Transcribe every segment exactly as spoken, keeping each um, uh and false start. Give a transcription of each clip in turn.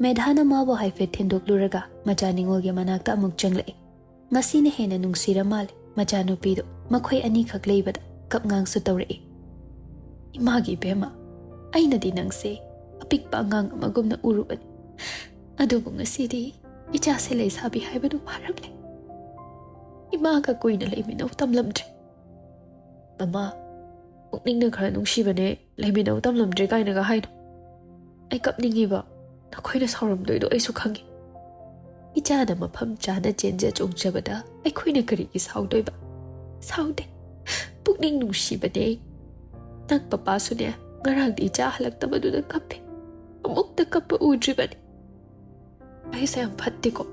ꯃꯦꯙꯥꯅ ꯃꯥꯕꯨ ꯍꯥꯏꯐꯦꯠ ꯊꯤꯟꯗꯣꯛꯂꯨꯔꯒ ꯃꯆꯥ ꯅꯤꯉꯣꯜꯒꯤ ꯃꯅꯥꯛꯇ ꯑꯃꯨꯛ ꯆꯪꯂꯛꯏ꯫ ꯉꯁꯤꯅ ꯍꯦꯟꯅ ꯅꯨꯡꯁꯤꯔ ꯃꯥꯜꯂꯦ ꯃꯆꯥꯅꯨꯄꯤꯗꯣ꯫ ꯃꯈꯣꯏ ꯑꯅꯤꯈꯛ ꯂꯩꯕꯗ ꯀꯞꯉꯥꯡꯁꯨ ꯇꯧꯔꯛꯏ꯫ "ꯏꯃꯥꯒꯤ ꯏꯕꯦꯝꯃ, ꯑꯩꯅꯗꯤ ꯅꯪꯁꯦ ꯑꯄꯤꯛꯄ ꯑꯉꯥꯡ ꯑꯃꯒꯨꯝꯅ ꯎꯔꯨꯕꯅꯤ꯫ ꯑꯗꯨꯕꯨ ꯉꯁꯤꯗꯤ ꯏꯆꯥꯁꯦ ꯂꯩꯁꯥꯕꯤ ꯍꯥꯏꯕꯗꯨ ꯐꯥꯔꯛꯂꯦ꯫ ꯏꯃꯥꯒ ꯀꯨꯏꯅ ꯂꯩꯃꯤꯟꯅꯧ ꯇꯝꯂꯝꯗ꯭ꯔꯦ꯫" "ꯃꯃꯥ, ꯄꯨꯛꯅꯤꯡꯅ ꯈꯔ ꯅꯨꯡꯁꯤꯕꯅꯦ, ꯂꯩꯃꯤꯟꯅꯧ ꯇꯝꯂꯝꯗ꯭ꯔꯦ ꯀꯥꯏꯅꯒ ꯍꯥꯏꯅꯣ꯫ ꯑꯩ ꯀꯞꯅꯤꯡꯉꯤꯕ, ꯅꯈꯣꯏꯅ ꯁꯥꯎꯔꯝꯗꯣꯏꯗꯣ ꯑꯩꯁꯨ ꯈꯪꯉꯤ꯫ ꯏꯆꯥꯅ ꯃꯐꯝ ꯆꯥꯅ ꯆꯦꯟꯖ ꯆꯣꯡꯖꯕꯗ ꯑꯩꯈꯣꯏꯅ ꯀꯔꯤꯒꯤ ꯁꯥꯎꯗꯣꯏꯕ? ꯁꯥꯎꯗꯦ꯫ ꯄꯨꯛꯅꯤꯡ ꯅꯨꯡꯁꯤꯕꯅꯦ꯫ ꯅꯪ ꯄꯄꯥꯁꯨꯅꯦ, ꯉꯔꯥꯡꯗꯤ ꯏꯆꯥ ꯍꯜꯂꯛꯇꯕꯗꯨꯗ ꯀꯞꯄꯦ꯫ ꯑꯃꯨꯛꯇ ꯀꯞꯄ ꯎꯗ꯭ꯔꯤꯕꯅꯤ꯫ ꯑꯩꯁꯦ ꯌꯥꯝ ꯐꯠꯇꯦꯀꯣ꯫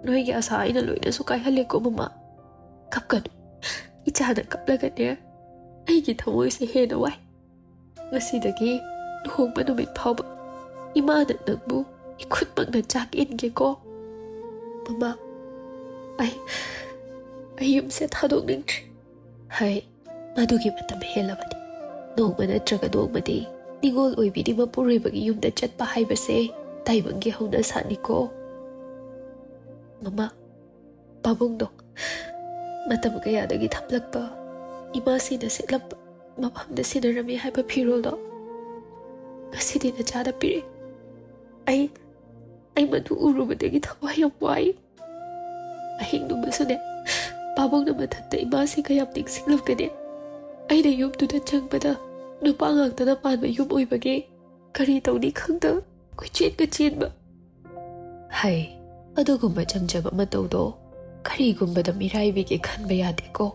ꯅꯣꯏꯒꯤ ꯑꯁꯥ ꯑꯩꯅ ꯂꯣꯏꯅꯁꯨ ꯀꯥꯏꯍꯜꯂꯦꯀꯣ ꯃꯃꯥ꯫ ꯀꯞꯀꯅꯨ꯫ ꯏꯆꯥꯅ ꯀꯞꯂꯒꯅꯦ, ꯑꯩꯒꯤ ꯊꯃꯣꯏꯁꯦ ꯍꯦꯟꯅ ꯋꯥꯏ꯫ ꯉꯁꯤꯗꯒꯤ ꯂꯨꯍꯣꯡꯕ ꯅꯨꯃꯤꯠ ꯐꯥꯎꯕ ꯏꯃꯥꯅ ꯅꯪꯕꯨ ꯏꯈꯨꯠꯃꯛꯅ ꯆꯥꯛ ꯏꯟꯒꯦꯀꯣ꯫ ꯃꯃꯥ, ꯑꯩ, ꯑꯩ ꯌꯨꯝꯁꯦ ꯊꯥꯗꯣꯛꯅꯤꯡꯗ꯭ꯔꯦ꯫" "ꯍꯩ, ꯃꯗꯨꯒꯤ ꯃꯇꯝ ꯍꯦꯜꯂꯕꯅꯤ꯫ ꯅꯣꯡꯃ ꯅꯠꯇ꯭ꯔꯒ ꯅꯣꯡꯃꯗꯤ ꯅꯤꯉꯣꯜ ꯑꯣꯏꯕꯤꯗꯤ ꯃꯄꯨꯔꯣꯏꯕꯒꯤ ꯌꯨꯝꯗ ꯆꯠꯄ ꯍꯥꯏꯕꯁꯦ ꯇꯥꯏꯕꯪꯒꯤ ꯍꯧꯅꯁꯥꯅꯤꯀꯣ꯫" ꯃꯃꯥ, ꯄꯥꯕꯨꯡꯗꯣ ꯃꯇꯝ ꯀꯌꯥꯗꯒꯤ ꯊꯝꯂꯛꯄ, ꯏꯃꯥꯁꯤꯅ ꯁꯦꯠꯂꯝꯕ, ꯃꯐꯝꯗ ꯁꯤꯟꯅꯔꯝꯃꯤ ꯍꯥꯏꯕ ꯐꯤꯔꯣꯜꯗꯣ ꯉꯁꯤꯗꯤ ꯅꯆꯥꯗ ꯄꯤꯔꯛꯏ꯫ ꯑꯩ, ꯑꯩ ꯃꯗꯨ ꯎꯔꯨꯕꯗꯒꯤ ꯊꯋꯥꯏ ꯌꯥꯝ ꯋꯥꯏ꯫ ꯑꯍꯤꯡꯗꯨꯃꯁꯨꯅꯦ, ꯄꯥꯕꯨꯡꯅ ꯃꯊꯟꯇ ꯏꯃꯥꯁꯤ ꯀꯌꯥꯝ ꯅꯤꯡꯁꯤꯡꯂꯝꯒꯅꯤ꯫ ꯑꯩꯅ ꯌꯨꯝꯗꯨꯗ ꯆꯪꯕꯗ ꯅꯨꯄꯥ ꯉꯥꯛꯇꯅ ꯄꯥꯟꯕ ꯌꯨꯝ ꯑꯣꯏꯕꯒꯤ ꯀꯔꯤ ꯇꯧꯅꯤ ꯈꯪꯗ ꯀꯣꯏꯆꯦꯟꯒ ꯆꯦꯟꯕ꯫ ꯍꯩ, ꯑꯗꯨꯒꯨꯝꯕ ꯆꯝꯖꯕ ꯃꯇꯧꯗꯣ ꯀꯔꯤꯒꯨꯝꯕꯗ ꯃꯤꯔꯥꯏꯕꯤꯒꯦ ꯈꯟꯕ ꯌꯥꯗꯦꯀꯣ꯫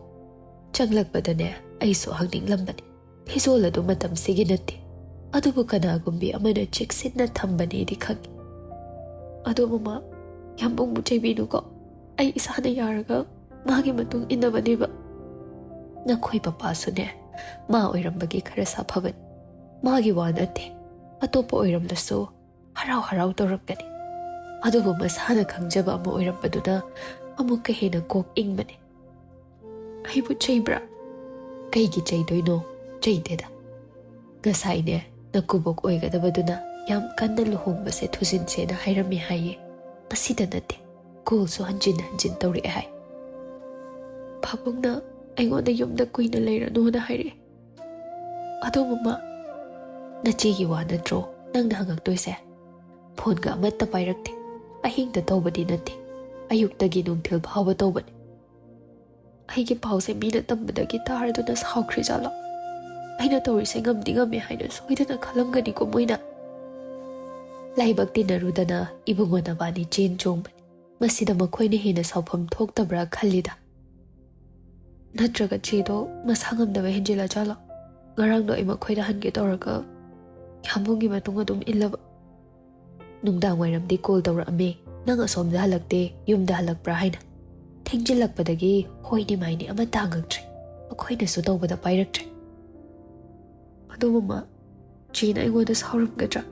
ꯆꯪꯂꯛꯄꯗꯅꯦ, ꯑꯩꯁꯨ ꯍꯪꯅꯤꯡꯂꯝꯕꯅꯤ꯫ ꯐꯤꯖꯣꯜ ꯑꯗꯨ ꯃꯇꯝꯁꯤꯒꯤ ꯅꯠꯇꯦ, ꯑꯗꯨꯕꯨ ꯀꯅꯥꯒꯨꯝꯕꯤ ꯑꯃꯅ ꯆꯦꯛꯁꯤꯟꯅ ꯊꯝꯕꯅꯦꯗꯤ ꯈꯪꯉꯤ꯫ ꯑꯗꯣ ꯃꯃꯥ, ꯌꯥꯝꯕꯨꯡꯕꯨ ꯆꯩꯕꯤꯅꯨꯀꯣ꯫ ꯑꯩ ꯏꯁꯥꯅ ꯌꯥꯔꯒ ꯃꯥꯒꯤ ꯃꯇꯨꯡ ꯏꯟꯅꯕꯅꯦꯕ꯫ ꯅꯈꯣꯏ ꯄꯄꯥꯁꯨꯅꯦ, ꯃꯥ ꯑꯣꯏꯔꯝꯕꯒꯤ ꯈꯔ ꯁꯥꯐꯕꯅꯤ꯫ ꯃꯥꯒꯤ ꯋꯥ ꯅꯠꯇꯦ, ꯑꯇꯣꯞꯄ ꯑꯣꯏꯔꯝꯂꯁꯨ ꯍꯔꯥꯎ ꯍꯔꯥꯎ ꯇꯧꯔꯝꯒꯅꯤ꯫ ꯑꯗꯨꯕꯨ ꯃꯁꯥꯅ ꯈꯪꯖꯕ ꯑꯃ ꯑꯣꯏꯔꯝꯕꯗꯨꯅ ꯑꯃꯨꯛꯀ ꯍꯦꯟꯅ ꯀꯣꯛ ꯏꯪꯕꯅꯤ꯫ ꯑꯩꯕꯨ ꯆꯩꯕ꯭ꯔꯥ? ꯀꯩꯒꯤ ꯆꯩꯗꯣꯏꯅꯣ? ꯆꯩꯗꯦꯗ꯫ ꯉꯁꯥꯏꯅꯦ, ꯅꯀꯨꯕꯣꯛ ꯑꯣꯏꯒꯗꯕꯗꯨꯅ ꯌꯥꯝ ꯀꯟꯅ ꯂꯨꯍꯣꯡꯕꯁꯦ ꯊꯨꯖꯤꯟꯁꯦꯅ ꯍꯥꯏꯔꯝꯃꯦ ꯍꯥꯏꯌꯦ꯫ ꯃꯁꯤꯗ ꯅꯠꯇꯦ, ꯀꯣꯜꯁꯨ ꯍꯟꯖꯤꯟ ꯍꯟꯖꯤꯟ ꯇꯧꯔꯛꯑꯦ ꯍꯥꯏ꯫ ꯄꯥꯕꯨꯡꯅ ꯑꯩꯉꯣꯟꯗ ꯌꯨꯝꯗ ꯀꯨꯏꯅ ꯂꯩꯔꯅꯨꯅ ꯍꯥꯏꯔꯛꯑꯦ꯫ ꯑꯗꯣ ꯃꯃꯥ, ꯅꯆꯦꯒꯤ ꯋꯥ ꯅꯠꯇ꯭ꯔꯣ ꯅꯪꯅ ꯍꯪꯉꯛꯇꯣꯏꯁꯦ? ꯐꯣꯟꯒ ꯑꯃꯠꯇ ꯄꯥꯏꯔꯛꯇꯦ꯫ ꯑꯍꯤꯡꯗ ꯇꯧꯕꯗꯤ ꯅꯠꯇꯦ, ꯑꯌꯨꯛꯇꯒꯤ ꯅꯨꯡꯊꯤꯜ ꯐꯥꯎꯕ ꯇꯧꯕꯅꯤ꯫ ꯑꯩꯒꯤ ꯄꯥꯎꯁꯦ ꯃꯤꯅ ꯇꯝꯕꯗꯒꯤ ꯇꯥꯔꯗꯨꯅ ꯁꯥꯎꯈ꯭ꯔꯤꯖꯥꯠꯂꯣ? ꯑꯩꯅ ꯇꯧꯔꯤꯁꯦ ꯉꯝꯗꯤ ꯉꯝꯃꯦ ꯍꯥꯏꯅ ꯁꯣꯏꯗꯅ ꯈꯜꯂꯝꯒꯅꯤꯀꯣ ꯃꯣꯏꯅ꯫ ꯂꯥꯏꯕꯛ ꯇꯤꯟꯅꯔꯨꯗꯅ ꯏꯕꯨꯡꯉꯣ ꯅꯕꯥꯅꯤ ꯆꯦꯟ ꯆꯣꯡꯕꯅꯤ꯫ ꯃꯁꯤꯗ ꯃꯈꯣꯏꯅ ꯍꯦꯟꯅ ꯁꯥꯎꯐꯝ ꯊꯣꯛꯇꯕ꯭ꯔꯥ ꯈꯜꯂꯤꯗ꯫ ꯅꯠꯇ꯭ꯔꯒ ꯆꯦꯗꯣ ꯃꯁꯥ ꯉꯝꯗꯕ ꯍꯦꯟꯖꯤꯜꯂꯖꯥꯠꯂꯣ? ꯉꯔꯥꯡꯗꯣ ꯑꯩ ꯃꯈꯣꯏꯗ ꯍꯟꯒꯦ ꯇꯧꯔꯒ ꯌꯥꯝꯕꯨꯡꯒꯤ ꯃꯇꯨꯡ ꯑꯗꯨꯝ ꯏꯜꯂꯕ꯫ ꯅꯨꯡꯗꯥꯡ ꯋꯥꯏꯔꯝꯗꯤ ꯀꯣꯜ ꯇꯧꯔꯛꯑꯝꯃꯦ, "ꯅꯪ ꯑꯁꯣꯝꯗ ꯍꯜꯂꯛꯇꯦ, ꯌꯨꯝꯗ ꯍꯜꯂꯛꯄ꯭ꯔꯥ?" ꯍꯥꯏꯅ꯫ ꯊꯦꯡꯖꯤꯜꯂꯛꯄꯗꯒꯤ ꯍꯣꯏꯅꯤ ꯃꯥꯏꯅꯤ ꯑꯃꯠꯇ ꯍꯪꯉꯛꯇ꯭ꯔꯦ꯫ ꯃꯈꯣꯏꯅꯁꯨ ꯇꯧꯕꯗ ꯄꯥꯏꯔꯛꯇ꯭ꯔꯦ꯫ ꯑꯗꯣ ꯃꯃꯥ, ꯆꯦꯅ ꯑꯩꯉꯣꯟꯗ ꯁꯥꯎꯔꯝꯒꯗ꯭ꯔꯥ?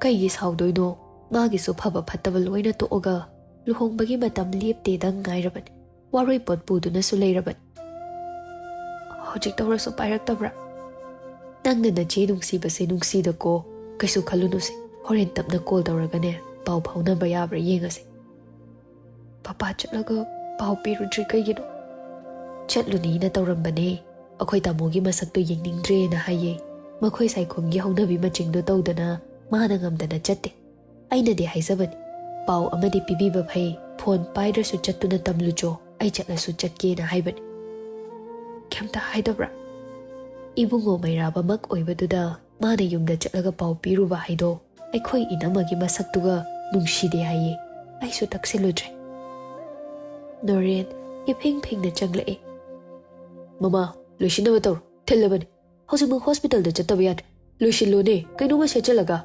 ꯀꯩꯒꯤ ꯁꯥꯎꯗꯣꯏꯅꯣ? ꯃꯥꯒꯤꯁꯨ ꯐꯕ ꯐꯠꯇꯕ ꯂꯣꯏꯅ ꯇꯣꯛꯑꯒ ꯂꯨꯍꯣꯡꯕꯒꯤ ꯃꯇꯝ ꯂꯦꯞꯇꯦꯗꯪ ꯉꯥꯏꯔꯕꯅꯤ꯫ ꯋꯥꯔꯣꯏ ꯄꯣꯠ ꯄꯨꯗꯨꯅꯁꯨ ꯂꯩꯔꯕꯅꯤ꯫ ꯍꯧꯖꯤꯛ ꯇꯧꯔꯁꯨ ꯄꯥꯏꯔꯛꯇꯕ꯭ꯔꯥ? ꯅꯪꯅ ꯅꯆꯦ ꯅꯨꯡꯁꯤꯕꯁꯦ ꯅꯨꯡꯁꯤꯗꯀꯣ꯫ ꯀꯩꯁꯨ ꯈꯜꯂꯨꯅꯨꯁꯦ꯫ ꯍꯣꯔꯦꯟ ꯇꯞꯅ ꯀꯣꯜ ꯇꯧꯔꯒꯅꯦ, ꯄꯥꯎ ꯐꯥꯎꯅꯕ ꯌꯥꯕ꯭ꯔꯥ ꯌꯦꯡꯉꯁꯦ꯫ ꯄꯄꯥ ꯆꯠꯂꯒ ꯄꯥꯎ ꯄꯤꯔꯨꯗ꯭ꯔꯤ ꯀꯩꯒꯤꯅꯣ? ꯆꯠꯂꯨꯅꯤꯅ ꯇꯧꯔꯝꯕꯅꯦ꯫ ꯑꯩꯈꯣꯏ ꯇꯥꯃꯣꯒꯤ ꯃꯁꯛꯇꯣ ꯌꯦꯡꯅꯤꯡꯗ꯭ꯔꯦꯅ ꯍꯥꯏꯌꯦ꯫ ꯃꯈꯣꯏ ꯁꯥꯏꯈꯣꯝꯒꯤ ꯍꯧꯅꯕꯤ ꯃꯆꯤꯡꯗꯣ ꯇꯧꯗꯅ ꯃꯥꯅ ꯉꯝꯗꯅ ꯆꯠꯇꯦ꯫ ꯑꯩꯅꯗꯤ ꯍꯥꯏꯖꯕꯅꯤ, "ꯄꯥꯎ ꯑꯃꯗꯤ ꯄꯤꯕꯤꯕ ꯐꯩ, ꯐꯣꯟ ꯄꯥꯏꯗ꯭ꯔꯁꯨ ꯆꯠꯇꯨꯅ ꯇꯝꯂꯨꯆꯣ, ꯑꯩ ꯆꯠꯂꯁꯨ ꯆꯠꯀꯦꯅ" ꯍꯥꯏꯕꯅꯤ꯫ ꯀꯩꯝꯇ ꯍꯥꯏꯗꯕ꯭ꯔꯥ? ꯏꯕꯨꯡꯉꯣ ꯃꯩꯔꯥꯕꯃꯛ ꯑꯣꯏꯕꯗꯨꯗ ꯃꯥꯅ ꯌꯨꯝꯗ ꯆꯠꯂꯒ ꯄꯥꯎ ꯄꯤꯔꯨꯕ ꯍꯥꯏꯗꯣ ꯑꯩꯈꯣꯏ ꯏꯅꯝꯃꯒꯤ ꯃꯁꯛꯇꯨꯒ ꯅꯨꯡꯁꯤꯗꯦ ꯍꯥꯏꯌꯦ꯫ ꯑꯩꯁꯨ ꯇꯛꯁꯤꯜꯂꯨꯗ꯭ꯔꯦ꯫ ꯅꯣꯔꯦꯟ ꯏꯐꯤꯡ ꯐꯤꯡꯅ ꯆꯪꯂꯛꯑꯦ꯫ "ꯃꯃꯥ, ꯂꯣꯏꯁꯤꯟꯅꯕ ꯇꯧꯔꯣ, ꯊꯤꯜꯂꯕꯅꯤ꯫ ꯍꯧꯖꯤꯛꯃꯛ ꯍꯣꯁꯄꯤꯇꯥꯜꯗ ꯆꯠꯇꯕ ꯌꯥꯗ꯭ꯔꯦ꯫ ꯂꯣꯏꯁꯤꯜꯂꯣꯅꯦ, ꯀꯩꯅꯣꯝꯃ ꯁꯦꯠꯆꯜꯂꯒ꯫"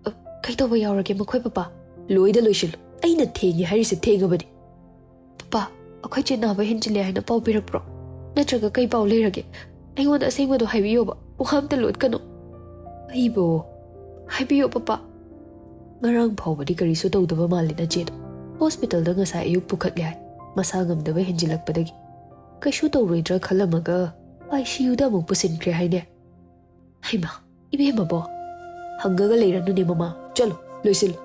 "ꯑ, ꯀꯩꯗꯧꯕ ꯌꯥꯎꯔꯒꯦ ꯃꯈꯣꯏ ꯄꯄꯥ?" "ꯂꯣꯏꯗ ꯂꯣꯏꯁꯤꯜꯂꯨ, ꯑꯩꯅ ꯊꯦꯡꯉꯦ ꯍꯥꯏꯔꯤꯁꯦ ꯊꯦꯡꯉꯕꯅꯤ꯫" "ꯄꯄꯥ, ꯑꯩꯈꯣꯏ ꯆꯦ ꯅꯥꯕ ꯍꯦꯟꯖꯤꯜꯂꯦ ꯍꯥꯏꯅ ꯄꯥꯎ ꯄꯤꯔꯛꯄ꯭ꯔꯣ? ꯅꯠꯇ꯭ꯔꯒ ꯀꯩ ꯄꯥꯎ ꯂꯩꯔꯒꯦ? ꯑꯩꯉꯣꯟꯗ ꯑꯁꯦꯡꯕꯗꯣ ꯍꯥꯏꯕꯤꯌꯣꯕ, ꯋꯥ ꯑꯝꯇ ꯂꯣꯠꯀꯅꯨ꯫" "ꯑꯩꯕꯨ?" "ꯍꯥꯏꯕꯤꯌꯣ ꯄꯄꯥ꯫ ꯉꯔꯥꯡ ꯐꯥꯎꯕꯗꯤ ꯀꯔꯤꯁꯨ ꯇꯧꯗꯕ ꯃꯥꯜꯂꯤ ꯅꯆꯦꯗꯣ꯫ ꯍꯣꯁꯄꯤꯇꯥꯜꯗ ꯉꯁꯥꯏ ꯑꯌꯨꯛ ꯄꯨꯈꯠꯂꯦ ꯍꯥꯏ, ꯃꯁꯥ ꯉꯝꯗꯕ ꯍꯦꯟꯖꯤꯜꯂꯛꯄꯗꯒꯤ꯫ ꯀꯩꯁꯨ ꯇꯧꯔꯣꯏꯗ꯭ꯔꯥ ꯈꯜꯂꯝꯃꯒ ꯑꯥꯏ ꯁꯤ ꯌꯨꯗ ꯑꯃꯨꯛ ꯄꯨꯁꯤꯟꯈ꯭ꯔꯦ ꯍꯥꯏꯅꯦ꯫" "ꯍꯩꯃꯥ, ꯏꯕꯦꯝꯃꯕꯣ?" ꯍꯪꯉꯒ ꯂꯩꯔꯅꯨꯅꯦ ꯃꯃꯥ, ꯆꯠꯂꯣ, ꯂꯣꯏꯁꯤꯜꯂꯣ꯫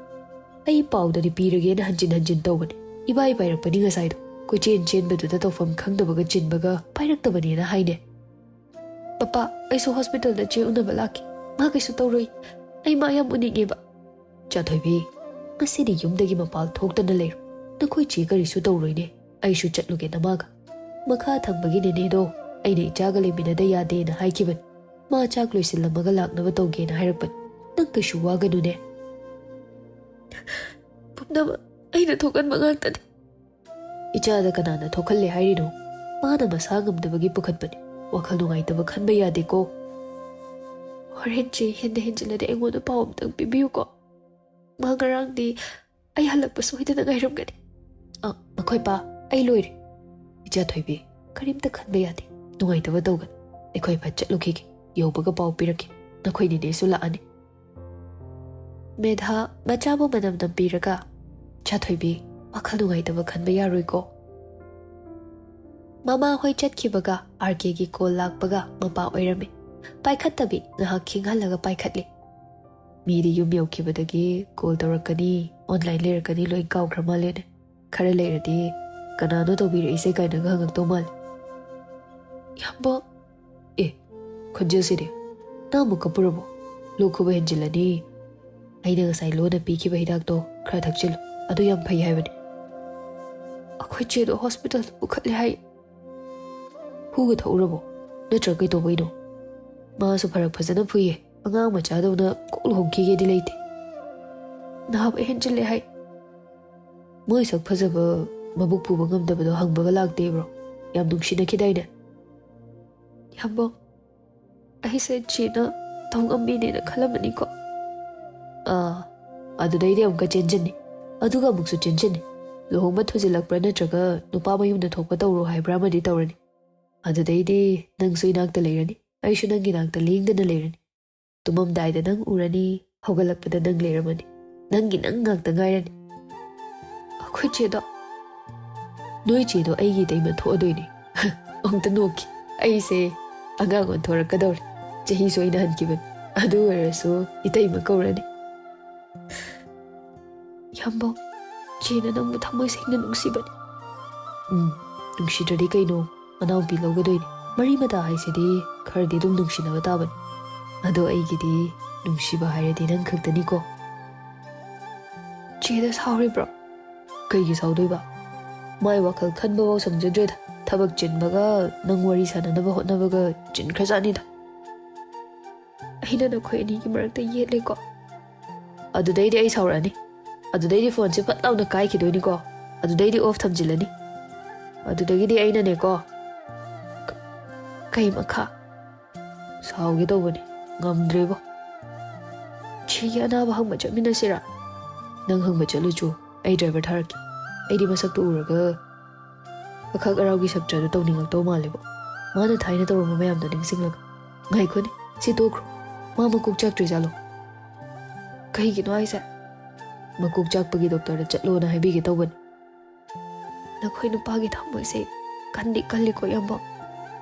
ꯑꯩ ꯄꯥꯎꯗꯗꯤ ꯄꯤꯔꯒꯦꯅ ꯍꯟꯖꯤꯟ ꯍꯟꯖꯤꯟ ꯇꯧꯕꯅꯦ, ꯏꯕꯥꯏ ꯄꯥꯏꯔꯛꯄꯅꯤ ꯉꯁꯥꯏꯗꯣ꯫ ꯀꯣꯏꯆꯦꯟ ꯆꯦꯟꯕꯗꯨꯗ ꯇꯧꯐꯝ ꯈꯪꯗꯕꯒ ꯆꯤꯟꯕꯒ ꯄꯥꯏꯔꯛꯇꯕꯅꯦꯅ ꯍꯥꯏꯅꯦ꯫ "ꯄꯄꯥ, ꯑꯩꯁꯨ ꯍꯣꯁꯄꯤꯇꯥꯜꯗ ꯆꯦ ꯎꯅꯕ ꯂꯥꯛꯀꯦ꯫ ꯃꯥ ꯀꯩꯁꯨ ꯇꯧꯔꯣꯏ꯫ ꯑꯩ ꯃꯥ ꯌꯥꯝ ꯎꯅꯤꯡꯉꯦꯕ꯫" "ꯆꯥꯊꯣꯏꯕꯤ, ꯉꯁꯤꯗꯤ ꯌꯨꯝꯗꯒꯤ ꯃꯄꯥꯜ ꯊꯣꯛꯇꯅ ꯂꯩꯔꯣ꯫ ꯅꯈꯣꯏ ꯆꯦ ꯀꯔꯤꯁꯨ ꯇꯧꯔꯣꯏꯅꯦ꯫ ꯑꯩꯁꯨ ꯆꯠꯂꯨꯒꯦ ꯅꯃꯥꯒ꯫ ꯃꯈꯥ ꯊꯪꯕꯒꯤ ꯅꯦꯅꯦꯗꯣ ꯑꯩꯅ ꯏꯆꯥꯒ ꯂꯩꯃꯤꯟꯅꯗ ꯌꯥꯗꯦꯅ ꯍꯥꯏꯈꯤꯕꯅꯤ꯫ ꯃꯥ ꯆꯥꯛ ꯂꯣꯏꯁꯤꯜꯂꯝꯃꯒ ꯂꯥꯛꯅꯕ ꯇꯧꯒꯦꯅ ꯍꯥꯏꯔꯛꯄꯅꯤ꯫ ꯅꯪ ꯀꯩꯁꯨ ꯋꯥꯒꯅꯨꯅꯦ꯫" "ꯄꯨꯝꯅꯃꯛ ꯑꯩꯅ ꯊꯣꯛꯍꯟꯕ ꯉꯥꯛꯇꯅꯤ꯫" "ꯏꯆꯥꯗ ꯀꯅꯥꯅ ꯊꯣꯛꯍꯜꯂꯦ ꯍꯥꯏꯔꯤꯅꯣ?" "ꯃꯥꯅ ꯃꯁꯥ ꯉꯝꯗꯕꯒꯤ ꯄꯨꯈꯠꯄꯅꯤ꯫ ꯋꯥꯈꯜ ꯅꯨꯡꯉꯥꯏꯇꯕ ꯈꯟꯕ ꯌꯥꯗꯦꯀꯣ꯫" "ꯍꯣꯔꯦꯟ ꯆꯦ ꯍꯦꯟꯅ ꯍꯦꯟꯖꯤꯜꯂꯗꯤ ꯑꯩꯉꯣꯟꯗ ꯄꯥꯎ ꯑꯝꯇꯪ ꯄꯤꯕꯤꯌꯨꯀꯣ꯫ ꯃꯥ ꯉꯔꯥꯡꯗꯤ ꯑꯩ ꯍꯜꯂꯛꯄ ꯁꯣꯏꯗꯅ ꯉꯥꯏꯔꯝꯒꯅꯤ꯫" "ꯑ, ꯃꯈꯣꯏ ꯄꯥ, ꯑꯩ ꯂꯣꯏꯔꯦ꯫" "ꯏꯆꯥ ꯊꯣꯏꯕꯤ, ꯀꯔꯤꯝꯇ ꯈꯟꯕ ꯌꯥꯗꯦ꯫ ꯅꯨꯡꯉꯥꯏꯇꯕ ꯇꯧꯒꯅꯨ꯫ ꯑꯩꯈꯣꯏ ꯐꯠ ꯆꯠꯂꯨꯈꯤꯒꯦ꯫ ꯌꯧꯕꯒ ꯄꯥꯎ ꯄꯤꯔꯛꯀꯦ꯫ ꯅꯈꯣꯏ ꯅꯦꯅꯦꯁꯨ ꯂꯥꯛꯑꯅꯤ꯫" ꯃꯦꯙꯥ ꯃꯆꯥꯕꯨ ꯃꯅꯝ ꯅꯝꯕꯤꯔꯒ, "ꯆꯥꯊꯣꯏꯕꯤ, ꯋꯥꯈꯜ ꯅꯨꯡꯉꯥꯏꯇꯕ ꯈꯟꯕ ꯌꯥꯔꯣꯏꯀꯣ꯫" ꯃꯃꯥ ꯍꯣꯏ ꯆꯠꯈꯤꯕꯒ ꯑꯥꯔ ꯀꯦꯒꯤ ꯀꯣꯜ ꯂꯥꯛꯄꯒ ꯃꯄꯥ ꯑꯣꯏꯔꯝꯃꯤ꯫ ꯄꯥꯏꯈꯠꯇꯕꯤ ꯉꯥꯏꯍꯥꯛ ꯈꯤꯡꯍꯜꯂꯒ ꯄꯥꯏꯈꯠꯂꯤ꯫ "ꯃꯤꯗꯤ ꯌꯨꯝ ꯌꯧꯈꯤꯕꯗꯒꯤ ꯀꯣꯜ ꯇꯧꯔꯛꯀꯅꯤ, ꯑꯣꯟꯂꯥꯏꯟ ꯂꯩꯔꯛꯀꯅꯤ ꯂꯣꯏ ꯀꯥꯎꯈ꯭ꯔ ꯃꯥꯜꯂꯦꯅꯦ꯫ ꯈꯔ ꯂꯩꯔꯗꯤ ꯀꯅꯥꯅꯣ ꯇꯧꯕꯤꯔꯛꯏꯁꯦ ꯀꯥꯏꯅꯒ ꯍꯪꯉꯛꯇꯧ ꯃꯥꯜꯂꯦ꯫" "ꯏꯌꯥꯝꯕ꯫" "ꯑꯦ, ꯈꯣꯟꯖꯦꯜꯁꯤꯗꯤ꯫ ꯅꯪ ꯑꯃꯨꯛ ꯀꯞꯄꯨꯔꯕꯣ? ꯂꯣꯛ ꯈꯨꯕ ꯍꯦꯟꯖꯤꯜꯂꯅꯤ꯫ ꯑꯩꯅ ꯉꯁꯥꯏ ꯂꯣꯟꯅ ꯄꯤꯈꯤꯕ ꯍꯤꯗꯥꯛꯇꯣ ꯈꯔ ꯊꯛꯆꯤꯜꯂꯨ꯫ ꯑꯗꯨ ꯌꯥꯝ ꯐꯩ ꯍꯥꯏꯕꯅꯤ꯫" "ꯑꯩꯈꯣꯏ ꯆꯦꯗꯣ ꯍꯣꯁꯄꯤꯇꯥꯜꯗ ꯄꯨꯈꯠꯂꯦ ꯍꯥꯏ꯫" "ꯍꯨꯒ ꯊꯛꯎꯔꯕꯣ? ꯅꯠꯇ꯭ꯔꯒ ꯀꯩꯗꯧꯕꯩꯅꯣ? ꯃꯥꯁꯨ ꯐꯔꯛ ꯐꯖꯅ ꯐꯨꯏꯌꯦ꯫ ꯑꯉꯥꯡ ꯃꯆꯥꯗꯧꯅ ꯀꯣꯛ ꯂꯨꯍꯣꯡꯈꯤꯒꯦꯗꯤ ꯂꯩꯇꯦ꯫" "ꯅꯥꯕ ꯍꯦꯟꯖꯤꯜꯂꯦ ꯍꯥꯏ꯫" "ꯃꯣꯏ ꯁꯛ ꯐꯖꯕ ꯃꯕꯨꯛ ꯄꯨꯕ ꯉꯝꯗꯕꯗꯣ ꯍꯪꯕꯒ ꯂꯥꯛꯇꯦꯕ꯭ꯔꯣ? ꯌꯥꯝ ꯅꯨꯡꯁꯤꯅꯈꯤꯗꯥꯏꯅꯦ?" "ꯏꯌꯥꯝꯕ, ꯑꯩꯁꯦ ꯆꯦꯅ ꯇꯧ ꯉꯝꯃꯤꯅꯦꯅ ꯈꯜꯂꯝꯃꯅꯤꯀꯣ꯫" "ꯑꯥ, ꯑꯗꯨꯗꯩꯗꯤ ꯑꯃꯨꯛꯀ ꯆꯦꯟꯖꯟꯅꯤ, ꯑꯗꯨꯒ ꯑꯃꯨꯛꯁꯨ ꯆꯦꯟꯖꯟꯅꯤ꯫ ꯂꯨꯍꯣꯡꯕ ꯊꯨꯖꯤꯜꯂꯛꯄ꯭ꯔꯥ ꯅꯠꯇ꯭ꯔꯒ ꯅꯨꯄꯥ ꯃꯌꯨꯝꯗ ꯊꯣꯛꯄ ꯇꯧꯔꯣ ꯍꯥꯏꯕ꯭ꯔꯥ ꯑꯃꯗꯤ ꯇꯧꯔꯅꯤ꯫ ꯑꯗꯨꯗꯩꯗꯤ ꯅꯪꯁꯨ ꯏꯅꯥꯛꯇ ꯂꯩꯔꯅꯤ, ꯑꯩꯁꯨ ꯅꯪꯒꯤ ꯏꯅꯥꯛꯇ ꯂꯦꯡꯗꯅ ꯂꯩꯔꯅꯤ꯫ ꯇꯨꯝꯃꯝꯗꯥꯏꯗ ꯅꯪ ꯎꯔꯅꯤ, ꯍꯧꯒꯠꯂꯛꯄꯗ ꯅꯪ ꯂꯩꯔꯝꯃꯅꯤ꯫ ꯅꯪꯒꯤ ꯅꯪ ꯉꯥꯛꯇ ꯉꯥꯏꯔꯅꯤ꯫" "ꯑꯩꯈꯣꯏ ꯆꯦꯗꯣ?" "ꯅꯣꯏ ꯆꯦꯗꯣ ꯑꯩꯒꯤ ꯏꯇꯩꯃ ꯊꯣꯛꯑꯗꯣꯏꯅꯦ꯫" ꯑꯃꯨꯛꯇ ꯅꯣꯛꯈꯤ꯫ "ꯑꯩꯁꯦ ꯑꯉꯥꯡ ꯑꯣꯟꯊꯣꯔꯛꯀꯗꯧꯔꯦ꯫ ꯆꯍꯤꯁꯨ ꯑꯩꯅ ꯍꯟꯈꯤꯕꯅꯤ꯫ ꯑꯗꯨ ꯑꯣꯏꯔꯁꯨ ꯏꯇꯩꯃ ꯀꯧꯔꯅꯤ꯫ ꯌꯥꯝꯕꯧ, ꯆꯦꯅ ꯅꯪꯕꯨ ꯊꯃꯣꯏ ꯁꯦꯡꯅ ꯅꯨꯡꯁꯤꯕꯅꯤ꯫ ꯎꯝ, ꯅꯨꯡꯁꯤꯗ꯭ꯔꯗꯤ ꯀꯩꯅꯣ? ꯃꯅꯥꯎꯄꯤ ꯂꯧꯒꯗꯣꯏꯅꯤ꯫ ꯃꯔꯤ ꯃꯇꯥ ꯍꯥꯏꯁꯤꯗꯤ ꯈꯔꯗꯤ ꯑꯗꯨꯝ ꯅꯨꯡꯁꯤꯅꯕ ꯇꯥꯕꯅꯤ꯫ ꯑꯗꯣ ꯑꯩꯒꯤꯗꯤ ꯅꯨꯡꯁꯤꯕ ꯍꯥꯏꯔꯗꯤ ꯅꯪ ꯈꯛꯇꯅꯤꯀꯣ꯫ ꯆꯦꯗ ꯁꯥꯎꯔꯤꯕ꯭ꯔꯣ? ꯀꯩꯒꯤ ꯁꯥꯎꯗꯣꯏꯕ? ꯃꯥꯏ ꯋꯥꯈꯜ ꯈꯟꯕꯐꯥꯎ ꯁꯪꯖꯗ꯭ꯔꯦꯗ꯫ ꯊꯕꯛ ꯆꯤꯟꯕꯒ ꯅꯪ ꯋꯥꯔꯤ ꯁꯥꯟꯅꯅꯕ ꯍꯣꯠꯅꯕꯒ ꯆꯤꯟꯈ꯭ꯔꯖꯥꯠꯅꯤꯗ꯫ ꯑꯩꯅ ꯅꯈꯣꯏ ꯑꯅꯤꯒꯤ ꯃꯔꯛꯇ ꯌꯦꯠꯂꯦꯀꯣ꯫ ꯑꯗꯨꯗꯩꯗꯤ ꯑꯩ ꯁꯥꯎꯔꯛꯑꯅꯤ꯫ ꯑꯗꯨꯗꯩꯗꯤ ꯐꯣꯟꯁꯦ ꯐꯠ ꯂꯥꯎꯅ ꯀꯥꯏꯈꯤꯗꯣꯏꯅꯤꯀꯣ꯫ ꯑꯗꯨꯗꯩꯗꯤ ꯑꯣꯐ ꯊꯝꯖꯤꯜꯂꯅꯤ꯫ ꯑꯗꯨꯗꯒꯤꯗꯤ ꯑꯩꯅꯅꯦꯀꯣ꯫ ꯀ-, ꯀꯩ ꯃꯈꯥ? ꯁꯥꯎꯒꯦ ꯇꯧꯕꯅꯤ, ꯉꯝꯗ꯭ꯔꯦꯕꯣ꯫ ꯁꯤꯒꯤ ꯑꯅꯥꯕ ꯍꯪꯕ ꯆꯠꯃꯤꯟꯅꯁꯤꯔꯥ? ꯅꯪ ꯍꯪꯕ ꯆꯠꯂꯨꯆꯣ, ꯑꯩ ꯗ꯭ꯔꯥꯏꯚꯔ ꯊꯥꯔꯛꯀꯦ꯫ ꯑꯩꯗꯤ ꯃꯁꯛꯇꯨ ꯎꯔꯒ ꯑꯈꯛ ꯑꯔꯥꯎꯒꯤ ꯁꯞꯇ꯭ꯔꯗꯨ ꯇꯧꯅꯤꯡꯉꯛꯇꯧ ꯃꯥꯜꯂꯦꯕꯣ, ꯃꯥꯅ ꯊꯥꯏꯅ ꯇꯧꯔꯝꯕ ꯃꯌꯥꯝꯗꯣ ꯅꯤꯡꯁꯤꯡꯂꯒ꯫ ꯉꯥꯏꯈꯣꯅꯦ, ꯁꯤ ꯇꯣꯛꯈ꯭ꯔꯣ꯫ ꯃꯥ ꯃꯀꯣꯛ ꯆꯥꯛꯇ꯭ꯔꯤꯖꯥꯠꯂꯣ? ꯀꯩꯒꯤꯅꯣ ꯍꯥꯏꯁꯦ? ꯃꯀꯣꯛ ꯆꯥꯛꯄꯒꯤ ꯗꯣꯛꯇꯔꯗ ꯆꯠꯂꯣꯅ ꯍꯥꯏꯕꯤꯒꯦ ꯇꯧꯕꯅꯤ꯫ ꯅꯈꯣꯏ ꯅꯨꯄꯥꯒꯤ ꯊꯃꯣꯏꯁꯦ ꯀꯟꯗꯤ ꯀꯜꯂꯤꯀꯣ, ꯏꯌꯥꯝꯕ꯫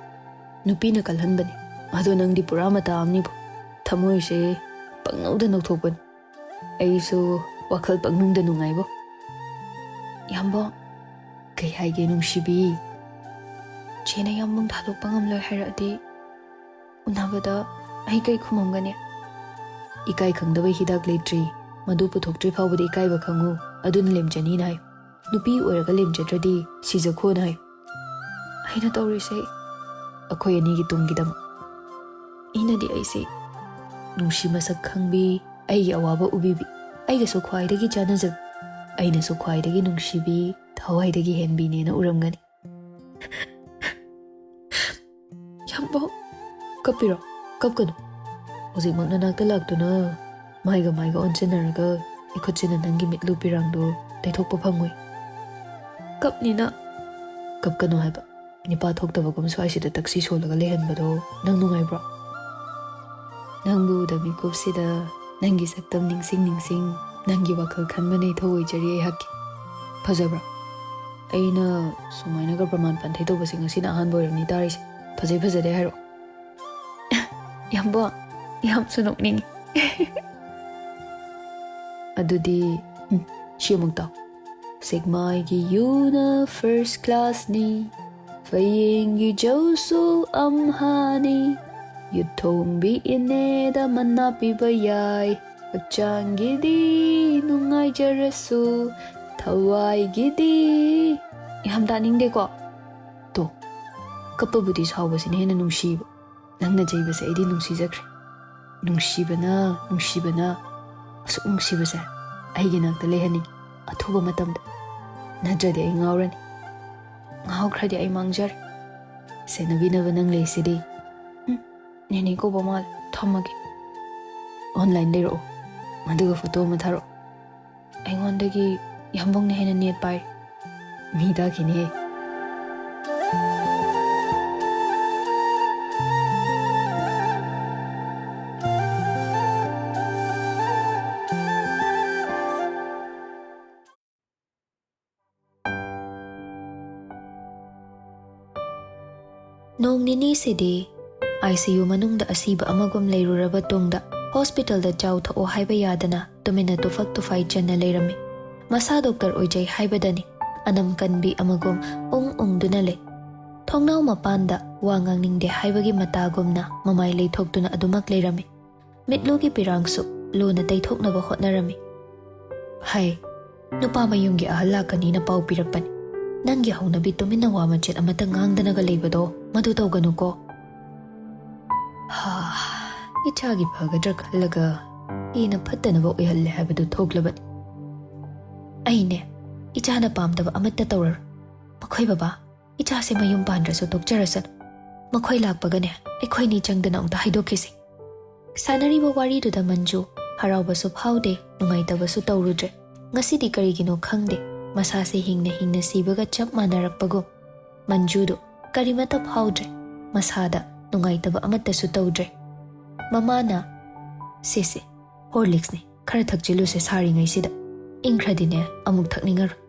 ꯅꯨꯄꯤꯅ ꯀꯜꯍꯟꯕꯅꯤ꯫ ꯑꯗꯣ ꯅꯪꯗꯤ ꯄꯨꯔꯥ ꯃꯇꯥ ꯑꯃꯅꯤꯕꯣ꯫ ꯊꯃꯣꯏꯁꯦ ꯄꯪꯅꯧꯗ ꯅꯧꯊꯣꯛꯄꯅꯤ꯫ ꯑꯩꯁꯨ ꯋꯥꯈꯜ ꯄꯪꯅꯨꯡꯗ ꯅꯨꯡꯉꯥꯏꯕꯣ꯫ ꯏꯌꯥꯝꯕ꯫ ꯀꯩ ꯍꯥꯏꯒꯦ, ꯅꯨꯡꯁꯤꯕꯤ? ꯆꯦꯅ ꯏꯌꯥꯝꯕ ꯊꯥꯗꯣꯛꯄ ꯉꯝꯂꯣꯏ ꯍꯥꯏꯔꯛꯑꯗꯤ ꯎꯅꯕꯗ ꯑꯩ ꯀꯩ ꯈꯨꯝꯃꯝꯒꯅꯤ? ꯏꯀꯥꯏ ꯈꯪꯗꯕ ꯍꯤꯗꯥꯛ ꯂꯩꯇ꯭ꯔꯤ꯫ ꯃꯗꯨ ꯄꯨꯊꯣꯛꯇ꯭ꯔꯤ ꯐꯥꯎꯕꯗ ꯏꯀꯥꯏꯕ ꯈꯪꯉꯨ, ꯑꯗꯨꯅ ꯂꯦꯝꯖꯅꯤꯅ ꯍꯥꯏꯌꯨ꯫ ꯅꯨꯄꯤ ꯑꯣꯏꯔꯒ ꯂꯦꯝꯖꯗ꯭ꯔꯗꯤ ꯁꯤꯖꯈꯣꯅ ꯍꯥꯏꯌꯨ꯫ ꯑꯩꯅ ꯇꯧꯔꯤꯁꯦ ꯑꯩꯈꯣꯏ ꯑꯅꯤꯒꯤ ꯇꯨꯡꯒꯤꯗꯃꯛ꯫ ꯏꯅꯗꯤ ꯑꯩꯁꯦ ꯅꯨꯡꯁꯤ ꯃꯁꯛ ꯈꯪꯕꯤ, ꯑꯩꯒꯤ ꯑꯋꯥꯕ ꯎꯕꯤꯕꯤ, ꯑꯩꯒꯁꯨ ꯈ꯭ꯋꯥꯏꯗꯒꯤ ꯆꯥꯟꯅꯖꯕꯤ, ꯑꯩꯅꯁꯨ ꯈ꯭ꯋꯥꯏꯗꯒꯤ ꯅꯨꯡꯁꯤꯕꯤ, ꯊꯋꯥꯏꯗꯒꯤ ꯍꯦꯟꯕꯤꯅꯦꯅ ꯎꯔꯝꯒꯅꯤ꯫ ꯌꯥꯝꯕꯧ, ꯀꯞꯄꯤꯔꯣ? ꯀꯞꯀꯅꯨ꯫ ꯍꯧꯖꯤꯛꯃꯛ ꯅꯅꯥꯛꯇ ꯂꯥꯛꯇꯨꯅ ꯃꯥꯏꯒ ꯃꯥꯏꯒ ꯑꯣꯟꯁꯤꯟꯅꯔꯒ ꯏꯈꯨꯠꯁꯤꯅ ꯅꯪꯒꯤ ꯃꯤꯠꯂꯨ ꯄꯤꯔꯥꯡꯗꯣ ꯇꯩꯊꯣꯛꯄ ꯐꯪꯉꯣꯏ꯫ ꯀꯞꯅꯤꯅ꯫ ꯀꯞꯀꯅꯨ ꯍꯥꯏꯕ꯫ ꯅꯤꯄꯥ ꯊꯣꯛꯇꯕꯒꯨꯝ ꯁ꯭ꯋꯥꯏꯁꯤꯗ ꯇꯛꯁꯤ ꯁꯣꯜꯂꯒ ꯂꯩꯍꯟꯕꯗꯣ ꯅꯪ ꯅꯨꯡꯉꯥꯏꯕ꯭ꯔꯣ? ꯅꯪꯕꯨ ꯎꯗ ꯃꯤꯀꯨꯞꯁꯤꯗ ꯅꯪꯒꯤ ꯁꯛꯇꯝ ꯅꯤꯡꯁꯤꯡ ꯅꯤꯡꯁꯤꯡ ꯅꯪꯒꯤ ꯋꯥꯈꯜ ꯈꯟꯕꯅ ꯏꯊꯧ ꯑꯣꯏꯖꯔꯤ ꯑꯩꯍꯥꯛꯀꯤ꯫ ꯐꯖꯕ꯭ꯔꯥ? ꯑꯩꯅ ꯁꯨꯃꯥꯏꯅꯒ ꯄ꯭ꯔꯃꯥꯟ ꯄꯥꯟꯊꯩ ꯇꯧꯕꯁꯦ ꯉꯁꯤꯅ ꯑꯍꯥꯟꯕ ꯑꯣꯏꯔꯝꯅꯤ ꯇꯥꯔꯤꯁꯦ꯫ ꯐꯖꯩ ꯐꯖꯗꯦ ꯍꯥꯏꯔꯛꯑꯣ꯫ ꯌꯥꯝꯕꯣ, ꯌꯥꯝꯁꯨ ꯅꯣꯛꯅꯤꯡꯉꯤ꯫ ꯑꯗꯨꯗꯤ, ꯎꯝ, ꯁꯤ ꯑꯃꯨꯛ ꯇꯥꯎ꯫ ꯁꯦꯛꯃꯥꯏꯒꯤ ꯌꯨꯅ first classꯅꯤ, ꯐꯌꯦꯡꯒꯤ ꯖꯧꯁꯨ ꯑꯝꯍꯥꯅꯤ, ꯌꯨꯊꯣꯡꯕꯤ ꯏꯅꯦꯗ ꯃꯅꯥ ꯄꯤꯕ ꯌꯥꯏ, ꯍꯛꯆꯥꯡꯒꯤꯗꯤ ꯅꯨꯡꯉꯥꯏꯖꯔꯁꯨ, ꯊꯋꯥꯏꯒꯤꯗꯤ꯫ ꯌꯥꯝ ꯇꯥꯅꯤꯡꯗꯦꯀꯣ? ꯇꯣ, ꯀꯞꯄꯕꯨꯗꯤ ꯁꯥꯎꯕꯁꯤꯅ ꯍꯦꯟꯅ ꯅꯨꯡꯁꯤꯕ꯫ ꯅꯪꯅ ꯆꯩꯕꯁꯦ ꯑꯩꯗꯤ ꯅꯨꯡꯁꯤꯖꯈ꯭ꯔꯦ꯫ ꯅꯨꯡꯁꯤꯕꯅ, ꯅꯨꯡꯁꯤꯕꯅ, ꯑꯁꯨꯛ ꯅꯨꯡꯁꯤꯕꯁꯦ ꯑꯩꯒꯤ ꯅꯥꯛꯇ ꯂꯩꯍꯟꯅꯤꯡꯉꯤ, ꯑꯊꯨꯕ ꯃꯇꯝꯗ꯫ ꯅꯠꯇ꯭ꯔꯗꯤ ꯑꯩ ꯉꯥꯎꯔꯅꯤ꯫ ꯉꯥꯎꯈ꯭ꯔꯗꯤ ꯑꯩ ꯃꯥꯡꯖꯔꯦ꯫ ꯁꯦꯟꯅꯕꯤꯅꯕ ꯅꯪ ꯂꯩꯁꯤꯗꯤ꯫ ꯎꯝ, ꯅꯦꯅꯦ ꯀꯧꯕ ꯃꯥꯜꯂꯦ꯫ ꯊꯝꯃꯒꯦ꯫ Online ꯂꯩꯔꯛꯑꯣ, ꯑꯗꯨꯒ photo ꯑꯃ ꯊꯥꯔꯛꯑꯣ꯫ ꯑꯩꯉꯣꯟꯗꯒꯤ ꯌꯥꯝꯕꯨꯡꯅ ꯍꯦꯟꯅ ꯅꯦꯠ ꯄꯥꯏ꯫ ꯃꯤ ꯇꯥꯈꯤꯅꯤꯍꯦ꯫ ꯅꯣꯡ ꯅꯤꯅꯤꯁꯤꯗꯤ ICU ꯃꯅꯨꯡꯗ ꯑꯁꯤꯕ ꯑꯃꯒꯨꯝ ꯂꯩꯔꯨꯔꯕ ꯇꯨꯡꯗ, hospitalꯗ ꯆꯥꯎ ꯊꯛꯑꯣ ꯍꯥꯏꯕ ꯌꯥꯗꯅ ꯇꯨꯃꯤꯟꯅ ꯇꯨꯐꯛ ꯇꯨꯐꯥꯏ ꯆꯟꯅ ꯂꯩꯔꯝꯃꯤ꯫ ꯃꯁꯥ ꯗꯣꯛꯇꯔ ꯑꯣꯏꯖꯩ ꯍꯥꯏꯕꯗꯅꯤ, ꯑꯅꯝ ꯀꯟꯕꯤ ꯑꯃꯒꯨꯝ ꯎꯪ ꯎꯪꯗꯨꯅ ꯂꯩ꯫ ꯊꯣꯡꯅꯥꯎ ꯃꯄꯥꯟꯗ ꯋꯥ ꯉꯥꯡꯅꯤꯡꯗꯦ ꯍꯥꯏꯕꯒꯤ ꯃꯇꯥꯒꯨꯝꯅ ꯃꯃꯥꯏ ꯂꯩꯊꯣꯛꯇꯨꯅ ꯑꯗꯨꯃꯛ ꯂꯩꯔꯝꯃꯤ꯫ ꯃꯤꯠꯂꯨꯒꯤ ꯄꯤꯔꯥꯡꯁꯨ ꯂꯨꯅ ꯇꯩꯊꯣꯛꯅꯕ ꯍꯣꯠꯅꯔꯝꯃꯤ꯫ "ꯍꯥꯏ, ꯅꯨꯄꯥ ꯃꯌꯨꯝꯒꯤ ꯑꯍꯜ ꯂꯥꯛꯀꯅꯤꯅ ꯄꯥꯎ ꯄꯤꯔꯛꯄꯅꯤ꯫ ꯅꯪꯒꯤ ꯍꯧꯅꯕꯤ ꯇꯨꯃꯤꯟꯅ ꯋꯥ ꯃꯆꯦꯠ ꯑꯃꯠꯇ ꯉꯥꯡꯗꯅꯒ ꯂꯩꯕꯗꯣ, ꯃꯗꯨ ꯇꯧꯒꯅꯨꯀꯣ꯫" ꯍꯥ, ꯏꯆꯥꯒꯤ ꯐꯒꯗ꯭ꯔꯥ ꯈꯜꯂꯒ ꯍꯦꯟꯅ ꯐꯠꯇꯅꯕ ꯑꯣꯏꯍꯜꯂꯦ ꯍꯥꯏꯕꯗꯨ ꯊꯣꯛꯂꯕꯅꯤ꯫ ꯑꯩꯅꯦ, ꯏꯆꯥꯅ ꯄꯥꯝꯗꯕ ꯑꯃꯠꯇ ꯇꯧꯔꯔꯣꯏ꯫ ꯃꯈꯣꯏ ꯕꯕꯥ, ꯏꯆꯥꯁꯦ ꯃꯌꯨꯝ ꯄꯥꯟꯗ꯭ꯔꯁꯨ ꯇꯣꯛꯆꯔꯁꯅꯨ꯫ ꯃꯈꯣꯏ ꯂꯥꯛꯄꯒꯅꯦ, ꯑꯩꯈꯣꯏꯅꯤ ꯆꯪꯗꯅ ꯑꯃꯨꯛꯇ ꯍꯥꯏꯗꯣꯛꯈꯤꯁꯤ꯫ ꯁꯥꯟꯅꯔꯤꯕ ꯋꯥꯔꯤꯗꯨꯗ ꯃꯟꯖꯨ ꯍꯔꯥꯎꯕꯁꯨ ꯐꯥꯎꯗꯦ, ꯅꯨꯡꯉꯥꯏꯇꯕꯁꯨ ꯇꯧꯔꯨꯗ꯭ꯔꯦ꯫ ꯉꯁꯤꯗꯤ ꯀꯔꯤꯒꯤꯅꯣ ꯈꯪꯗꯦ, ꯃꯁꯥꯁꯦ ꯍꯤꯡꯅ ꯍꯤꯡꯅ ꯁꯤꯕꯒ ꯆꯞ ꯃꯥꯟꯅꯔꯛꯄꯒꯨꯝ꯫ ꯃꯟꯖꯨꯗꯨ ꯀꯔꯤꯃꯠꯇ ꯐꯥꯎꯗ꯭ꯔꯦ, ꯃꯁꯥꯗ ꯅꯨꯡꯉꯥꯏꯇꯕ ꯑꯃꯠꯇꯁꯨ ꯇꯧꯗ꯭ꯔꯦ꯫ ꯃꯃꯥꯅ, "ꯁꯤꯁꯦ Horlicksꯅꯤ, ꯈꯔ ꯊꯛꯆꯤꯜꯂꯨꯁꯦ ꯁꯥꯔꯤꯉꯩꯁꯤꯗ꯫ ꯏꯪꯈ꯭ꯔꯗꯤꯅꯦ ꯑꯃꯨꯛ ꯊꯛꯅꯤꯡꯉꯔꯣꯏ꯫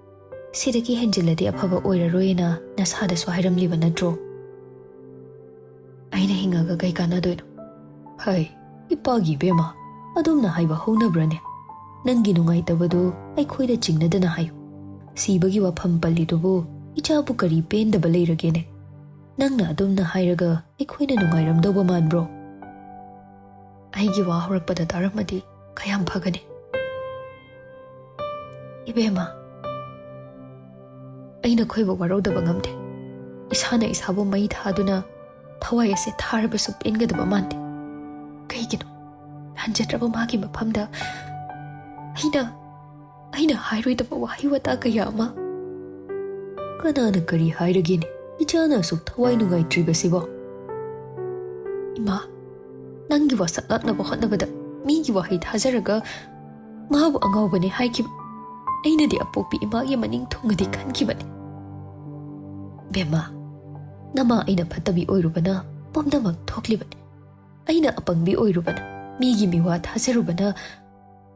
ꯁꯤꯗꯒꯤ ꯍꯦꯟꯖꯤꯜꯂꯗꯤ ꯑꯐꯕ ꯑꯣꯏꯔꯔꯣꯏꯅ ꯅꯁꯥꯗꯁꯨ ꯍꯥꯏꯔꯝꯂꯤꯕ ꯅꯠꯇ꯭ꯔꯣ?" "ꯑꯩꯅ ꯍꯤꯡꯉꯒ ꯀꯩ ꯀꯥꯟꯅꯗꯣꯏꯅꯣ?" "ꯍꯩ, "ꯏꯄꯥꯒꯤ ꯏꯕꯦꯝꯃ, ꯑꯗꯨꯝꯅ ꯍꯥꯏꯕ ꯍꯧꯅꯕ꯭ꯔꯅꯦ? ꯅꯪꯒꯤ ꯅꯨꯡꯉꯥꯏꯇꯕꯗꯨ ꯑꯩꯈꯣꯏꯗ ꯆꯤꯡꯅꯗꯅ ꯍꯥꯏꯌꯨ꯫ ꯁꯤꯕꯒꯤ ꯋꯥꯐꯝ ꯄꯜꯂꯤꯗꯨꯕꯨ ꯏꯆꯥꯕꯨ ꯀꯔꯤ ꯄꯦꯟꯗꯕ ꯂꯩꯔꯒꯦꯅꯦ? ꯅꯪꯅ ꯑꯗꯨꯝꯅ ꯍꯥꯏꯔꯒ ꯑꯩꯈꯣꯏꯅ ꯅꯨꯡꯉꯥꯏꯔꯝꯗꯧꯕ ꯃꯥꯟꯕ꯭ꯔꯣ?" ꯑꯩꯒꯤ ꯋꯥ ꯍꯧꯔꯛꯄꯗ ꯇꯥꯔꯝꯃꯗꯤ ꯀꯌꯥꯝ ꯐꯒꯅꯤ꯫ "ꯏꯕꯦꯝꯃ, ꯑꯩ ꯅꯈꯣꯏꯕꯨ ꯋꯥꯔꯧꯗꯕ ꯉꯝꯗꯦ꯫ ꯏꯁꯥꯅ ꯏꯁꯥꯕꯨ ꯃꯩ ꯊꯥꯗꯨꯅ ꯊꯋꯥꯏ ꯑꯁꯦ ꯊꯥꯔꯕꯁꯨ ꯄꯦꯟꯒꯗꯕ ꯃꯥꯟꯗꯦ꯫ ꯀꯩꯒꯤꯅꯣ? ꯍꯟꯖꯗ꯭ꯔꯕ ꯃꯥꯒꯤ ꯃꯐꯝꯗ ꯑꯩꯅ, ꯑꯩꯅ ꯍꯥꯏꯔꯣꯏꯗꯕ ꯋꯥꯍꯩ ꯋꯥꯇꯥ ꯀꯌꯥ ꯑꯃ꯫ ꯀꯅꯥꯅ ꯀꯔꯤ ꯍꯥꯏꯔꯒꯦꯅꯦ? ꯏꯆꯥꯅ ꯑꯁꯨꯛ ꯊꯋꯥꯏ ꯅꯨꯡꯉꯥꯏꯇ꯭ꯔꯤꯕꯁꯤꯕꯣ?" "ꯏꯃꯥ, ꯅꯪꯒꯤ ꯋꯥꯁꯛ ꯉꯥꯛꯅꯕ ꯍꯣꯠꯅꯕꯗ ꯃꯤꯒꯤ ꯋꯥꯍꯩ ꯊꯥꯖꯔꯒ ꯃꯥꯕꯨ ꯑꯉꯥꯎꯕꯅꯦ ꯍꯥꯏꯈꯤꯕ ꯑꯩꯅꯗꯤ ꯑꯄꯣꯛꯄꯤ ꯏꯃꯥꯒꯤ ꯃꯅꯤꯡ ꯊꯨꯡꯅꯗꯤ ꯈꯟꯈꯤꯕꯅꯤ꯫ ꯕꯦꯝꯃ, ꯅꯃꯥ ꯑꯩꯅ ꯐꯠꯇꯕꯤ ꯑꯣꯏꯔꯨꯕꯅ ꯄꯨꯝꯅꯃꯛ ꯊꯣꯛꯂꯤꯕꯅꯤ꯫ ꯑꯩꯅ ꯑꯄꯪꯕꯤ ꯑꯣꯏꯔꯨꯕꯅ, ꯃꯤꯒꯤ ꯃꯤꯋꯥ ꯊꯥꯖꯔꯨꯕꯅ